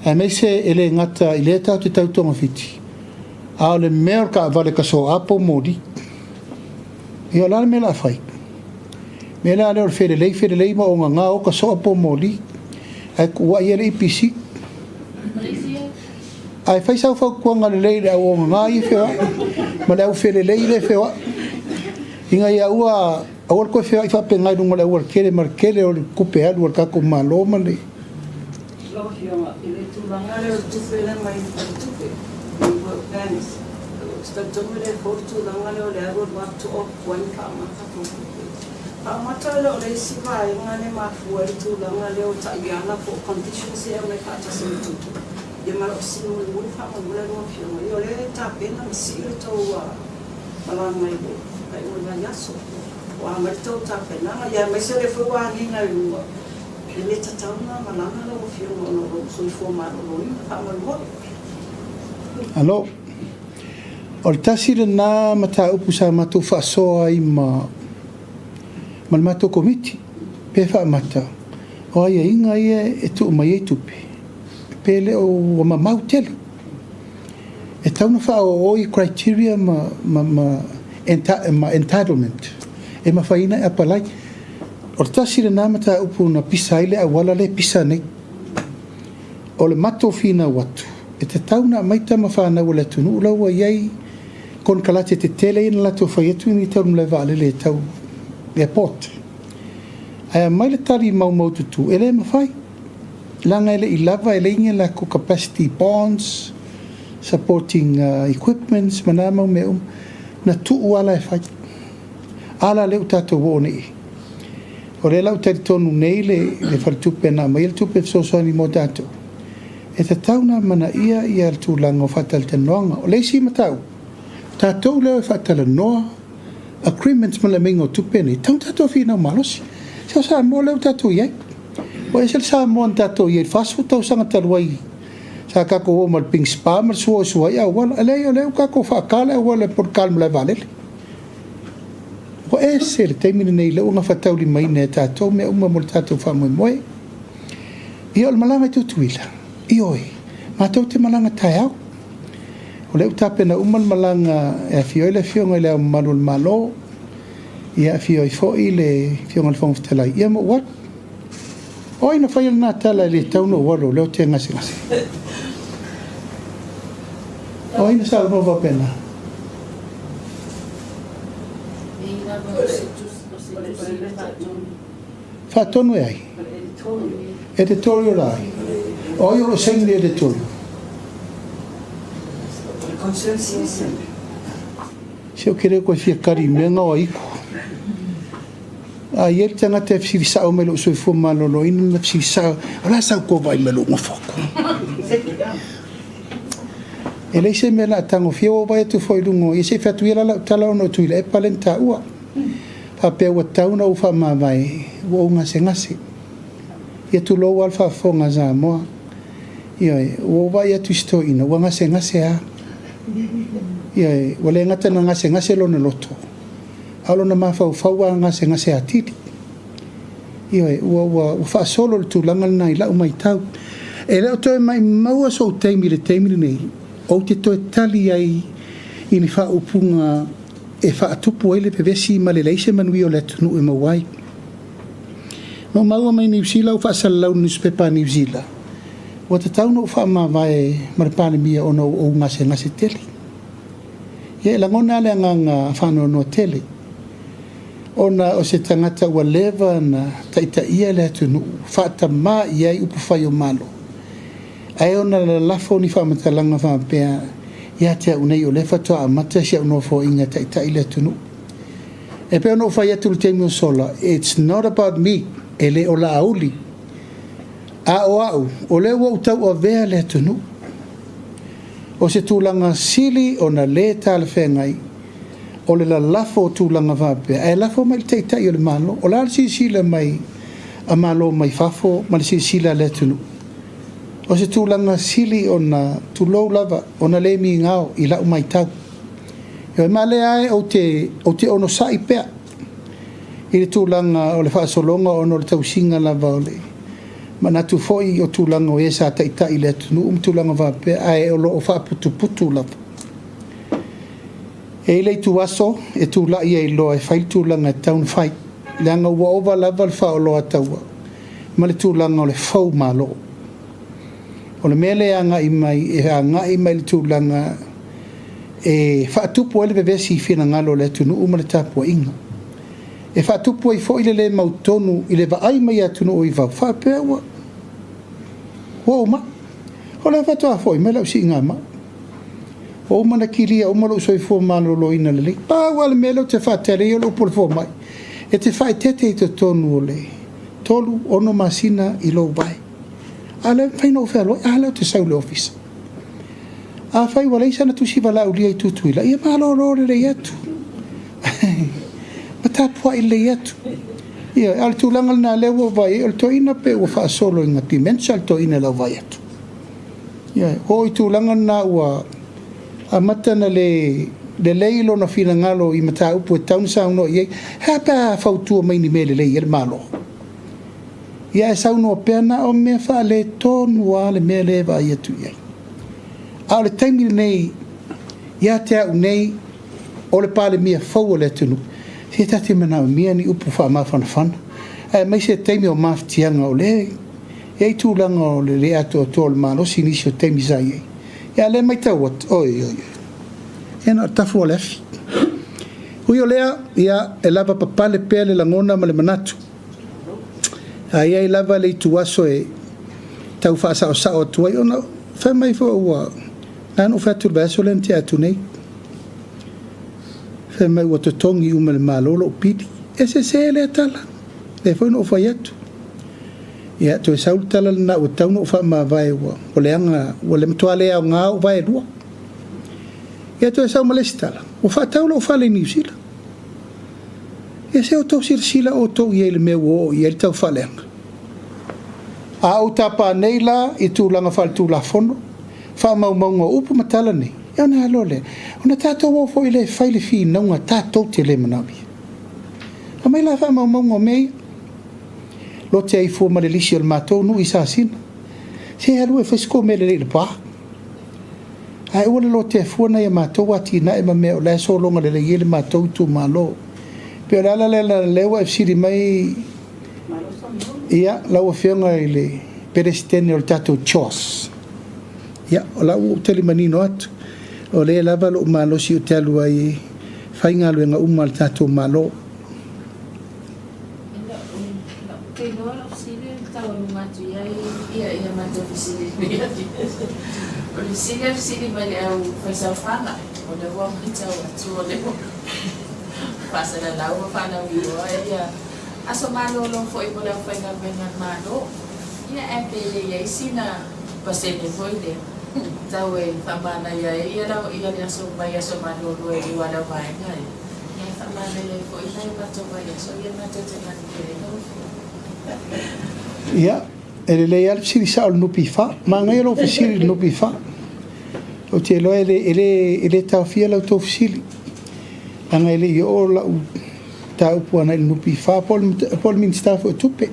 Aemaise e le gata i lea tatou te tau togafiti, a o le mea o le taavale tasoa po o moli. Ia o le a le mea o le a fai? Mea la lea o le felelei felelei ma ogaga o tasoa po o moli, ae tuuai ai le APC. Ae fai sau fautuaga lelei i le au ogaga ia e feoai ma le au felelei lea e feoai, ina ia aua aua le toe feoai faapena i luga o le aualatele ma le tele o le tupe alu a le tatou Malo ma le. Lau Afioga, i le tulaga lea o le tupe lea mai le faletupe, i World Bank, ou te talitonu e le fou le tulaga lea o le alu alu atu o tuai ona faaaoga tatou tupe. Faamata lea o le isi vaega lea e mafua ai le tulaga lea o taiala po o conditions ia e aumai faatasi ma tupe. Ia ma lau fesili mulimuli faamolemole lau Afioga, ia o lea e tapena ma sii le tou malaga i le faaiuga o le vaiaso. Ua a mai le tou tapenaga, ia aemaise o lea foi ua agiga i luga, e le tatau ona malaga lau Afioga ona o lou soifua maloloina. Faamolemole. Alo. O le tasi lena mataupu sa matou faasoa ai ma ma le matou Komiti, pe faamata o aiaiga ia e tuu mai ai tupe, pe le o ua mamau tele. E tatau ona faaoooi criteria ma ma ma ma entitlement e mafai ai ona e apalai. O le tasi lena mataupu na pisa ai le auala lea e pisa nei. O le matou finau atu, e tatau ona aumai tama fanau a le atunuu la ua i ai konekarate tetele ia na latou fai atu ni tau malae vaalele e tau airport. Ae aumai le tali maumaututu, e le mafai. Leaga e le i lava, e leai ni a latou capacity bonds, supporting equipments ma na mau mea uma. Na tuu lava la e fai. A la lea ua tatou oo nei i ai. O lea la ua talitonu nei le faletupe na aumaia le tupe fesoasoani mo tatou, e tatau ona amanaia ia le tulaga o faatalatalanoaga. O le isi mataupu, o tatou lea e faatalanoa agreements ma le aumaiga o tupe nei, e tatau ona tatou finau malosi. Se o Samoa lea ua tatou i ai. Ua ese le Samoa na tatou i ai i le 40 tausaga talu ai sa tatou o ma le ping spa ma le sua e sua ai auala. E leai, o lea ua tatou faata le auala e poloka i le malae vaalele. Ua ese le taimi lenei lea ua gafataulimaina e tatou mea uma mo le tatou faamoemoe. Ia o le malaga i Tutuila, ioe, matou te malaga taeao. O lea ua tapena uma le malaga e afio ai le Afioga i Le Ao Mamalu o le Malo, ia afio ai foi le Afioga i le Fofoga Fetalai, ia ma ou alu. O ai na faia lena tala e le tatau ona ou alu o lea ou te gasegase? O ai na saunoa faapena? Faatonu e ai? Editorial a ai? O ai o lo o saini le editorial? Se ou te le toe fia kali i mea na o aiku. A i ai le tagata e fesili sao mai i lou soifua maloloina, na fesili sao, o le a sau tou vaai mai i lou nofo atu? E leai se mea o le a tagofia, ua ou vaai atu foi i luga o ia, se i fai atu ia la lau tala ona o Tuilaepa lea na taua. Faapea ua tatau ona ou faamavae, ua ou gasegase. Ia tulou lava le faafofoga a Samoa. Ioe, ua ou vaai atu i si toeaina, ua gasegase lava. Ioe, ua le gata ina gasegase lona loto, a o lona mafaufau ua gasegase atili. Ioe, ua, ua, ua faasolo le tulaga lena i lau matau. E le o toe maimaua sou taimi i le taimi lenei, ou te toe tali ai i ni faaupuga e faatupu ai le vevesi ma le leai se manuia o le atunuu e maua ai. Na ou maua mai Niu Sila ou faasalalau i le nusipepa a Niu Sila, ua tatau ona ou faamavae ma le Palemia ona ua ou gasegase tele. Ia e lagona lava le agaga faanoanoa tele, ona o se tagata ua leva ona taitaia le atunuu, faatamā i ai upufai o Malo, ae ona lalafo ni faamatalaga faapea ia te au nei o lea faatoa amata si au nofoaiga e taitai le atunuu. E pei ona ou fai atu i le taimi ua sola, it's not about me, e le o Laauli, a o au, o lea ua ou tauavea le atunuu. O se tulaga sili ona le talafeagai o le lalafo o tulaga faapea, ae lafo mai i le Taitai o le Malo. O le a le silasila mai a Malo mai fafo ma le silasila a le atunuu? O se tulaga sili ona, tulou lava, ona le migao i lau matau. Ioe, ma lea e ou te, ou te onosai pea i le tulaga o le faasologa ona o le tausiga lava o le manatu foi o tulaga o e sa taitai i le atunuu ma tulaga faapea, ae o lo o faaputuputu lava. E i ai le ituaso e tulai ai loa e fai le tulaga e tatau ona fai, leaga ua ova lava le faaoloataua ma le tulaga o le fou malo. O le mea lea e agai mai, e agai mai i le tulaga e faatupu ai le vevesi i finagalo o le atunuu ma le tapuaiga. E faatupu ai foi le le mautonu i le vaai mai a atunuu i fafo, faapea ua. Ua ou mai. O lea faatoa foi mai lau siiga mai. Ua uma ona kilia uma lou soifua maloloina lelei. Pau lava le mea lea ou te faatali ai o le upu a le fomai, e te faaeteete i totonu o le tolu, ono masina i lou vae. A o lea e mafai ona ou fealuai, a lea ou te sau i le ofisa. Afai ua leai sana tusi valaaulia i Tutuila, ia malolo lelei atu. Ma tapuai lelei atu. Ioe, a o le tulaga lena lea ua ou vaai ai, o le toeaina pei ua faasolo ina dementia le toeaina i lau vaai atu. Ioe, ua oo i tulaga na ua amata ona le lelei lona finagalo i mataupu e tatau ona saunoa i ai. E a pe a fautua mai i ni mea lelei ai le Malo? Ia ae saunoa pea na o mea faaletonu lava le mea lea e vaai atu i ai. A o le taimi lenei ia te au nei, o le Palemia fou o le atunuu, se ta te manaomia ni upu faamafanafana, aemaise taimi o mafatiaga o lea e i ai tulaga o le le atoatoa o le malosi i nisi o taimi sa i ai. Ia a o lea e matau atu, oi, oi, oi, ia na o le tafu o le afi. Ui o lea, ia, e lava papale pea le lagona ma le manatu. A i ai lava le ituaso e tau faasaosao atu ai, ona fai mai foi ua na ona ou fai atu i le vaiaso lea na tea atu nei, fai mai ua totogi uma e le Malo lou pili. E sese lea tala, lea foi na ou fai atu. Ia, toe sau le tala lena ua tatau ona ou faamavae ua leaga, ua matua le aoga ou vae e lua. Ia toe sau ma le isi tala, ua faatau lou fale i Niu Sila. Ia se outou silasila outou i ai i le mea ua oo i ai le taufaaleaga. A ou tapa nei la i tulaga faaletulafono, faamaumauga o upu ma tala nei, ia ona alo lea, ona tatou o foi lea e fai le finauga tatou te le manaomia. Aumai la faamaumauga o mea ia. Lote ai fua ma le lisi o le matou nuu i Sasina. Se alu e fai se tou mea lelei i Lepa. Ae aua le lotea fua nai a matou atinae ma mea o la e sologa lelei ai le matou itumalo. E pei o le ala lea leaga o lea ua e fesili mai ia lau Afioga i le Peresetene o le tatou CHOS. Ia, o la ua ou tali manino atu, o lea e lava lou malosi ou te alu ai e fai galuega uma a le tatou Malo. Ia e faamanaia ai foi nai o matou vaiaso ia matou te manuia ai lau Afioga. Ia, e lelei lava le fesili sao i le NPF. Manaia lou fesili i le NPF. Ou te iloa e le, e le, e le taofia la outou fesili, leaga e le i oo lau mataupu agai i le NPF po o le, po o le Minisita foi o Tupe.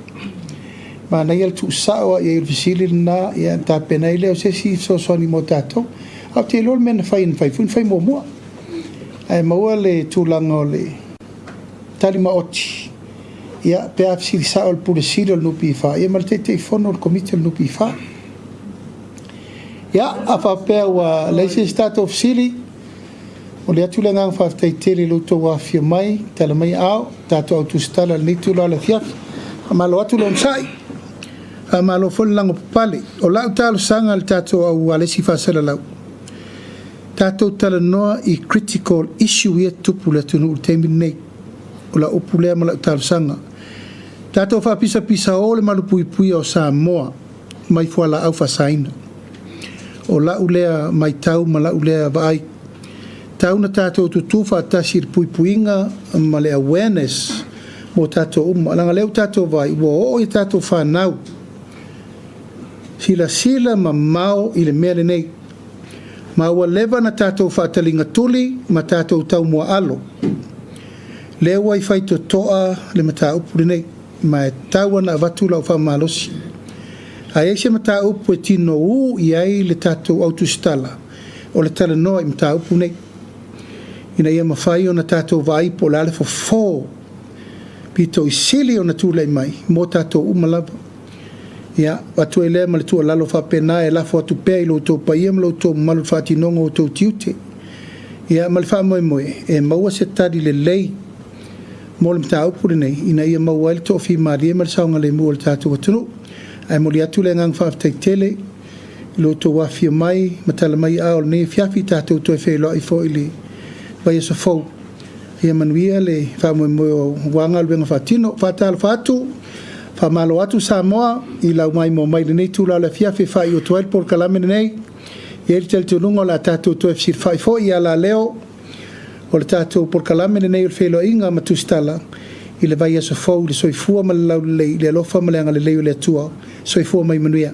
Manaia le tuusao lava i ai o le fesili lena, ia ona tapena ai lea o se isi fesoasoani mo tatou. Ae ou te iloa le mea na fai, na fai foi na fai muamua. Ae maua le tulaga o le tali maoti, ia, pe a fesili sao le Pule Sili o le NPF, ia ma le Taitaifono o le Komiti o le NPF. Ia, a faapea ua leai se isi tatou fesili, momoli atu le agaga faafetai tele i lo outou afifio mai, tala mai aao, tatou au tusitala i lenei itula o le afiafi. Faamalo atu le onosai, faamalo foi le lago papale. O lau talosaga i le tatou au alesi faasalalau, Tatou talanoa i critical issue ia e tutupu i le atunuu i le taimi lenei. O lau upu lea ma lau talosaga. Tatou faapisapisao le malupuipuia o Samoa mai fualaau faasaina. O lau lea matau ma lau lea vaai. Tau na tatou tutu faatasi i le puipuiga ma le awareness mo tatou uma. Leaga lea ua tatou vaai ua oo i a tatou fanau. Silasila mamao i le mea lenei. Ma ua leva na tatou faataligatuli ma tatou taumuaalo. Lea ua i faitotoa le mataupu lenei, ma e tatau ona avatu lau faamalosi. A i ai se mataupu e tinoū i ai le tatou au tusitala, o le talanoa i mataupu nei, ina ia mafai ona tatou vaai po o le a le fofo pito i sili ona tulai mai mo tatou uma lava. Ia, avatu ai lea ma le tuualalo faapena e lafo atu pea i lo outou paia ma lo outou mamalu i le faatinoga o outou tiute. Ia, ma le faamoemoe e maua se tali lelei mo le mataupu lenei ina ia maua ai le toafimalie ma le saogalemu o le tatou atunuu. Ae momoli atu le agaga faafetai tele i lo outou afifio mai ma tala mai aao i lenei afiafi, tatou toe feiloai foi i le vaiaso fou. Ia manuia le faamoemoe aua galuega faatino. Faatalofa atu, faamalo atu Samoa i lau maimoa mai i lenei itula o le afiafi e faaiu atu ai le polokalame lenei. E i ai le talitonuga o le a tatou toe fesilafai foi i alaleo o le tatou polokalame lenei o le Feiloaiga ma Tusitala i le vaiaso fou i le soifua ma le laulelei, i le alofa ma le agalelei o le Atua. Soifua ma ia manuia.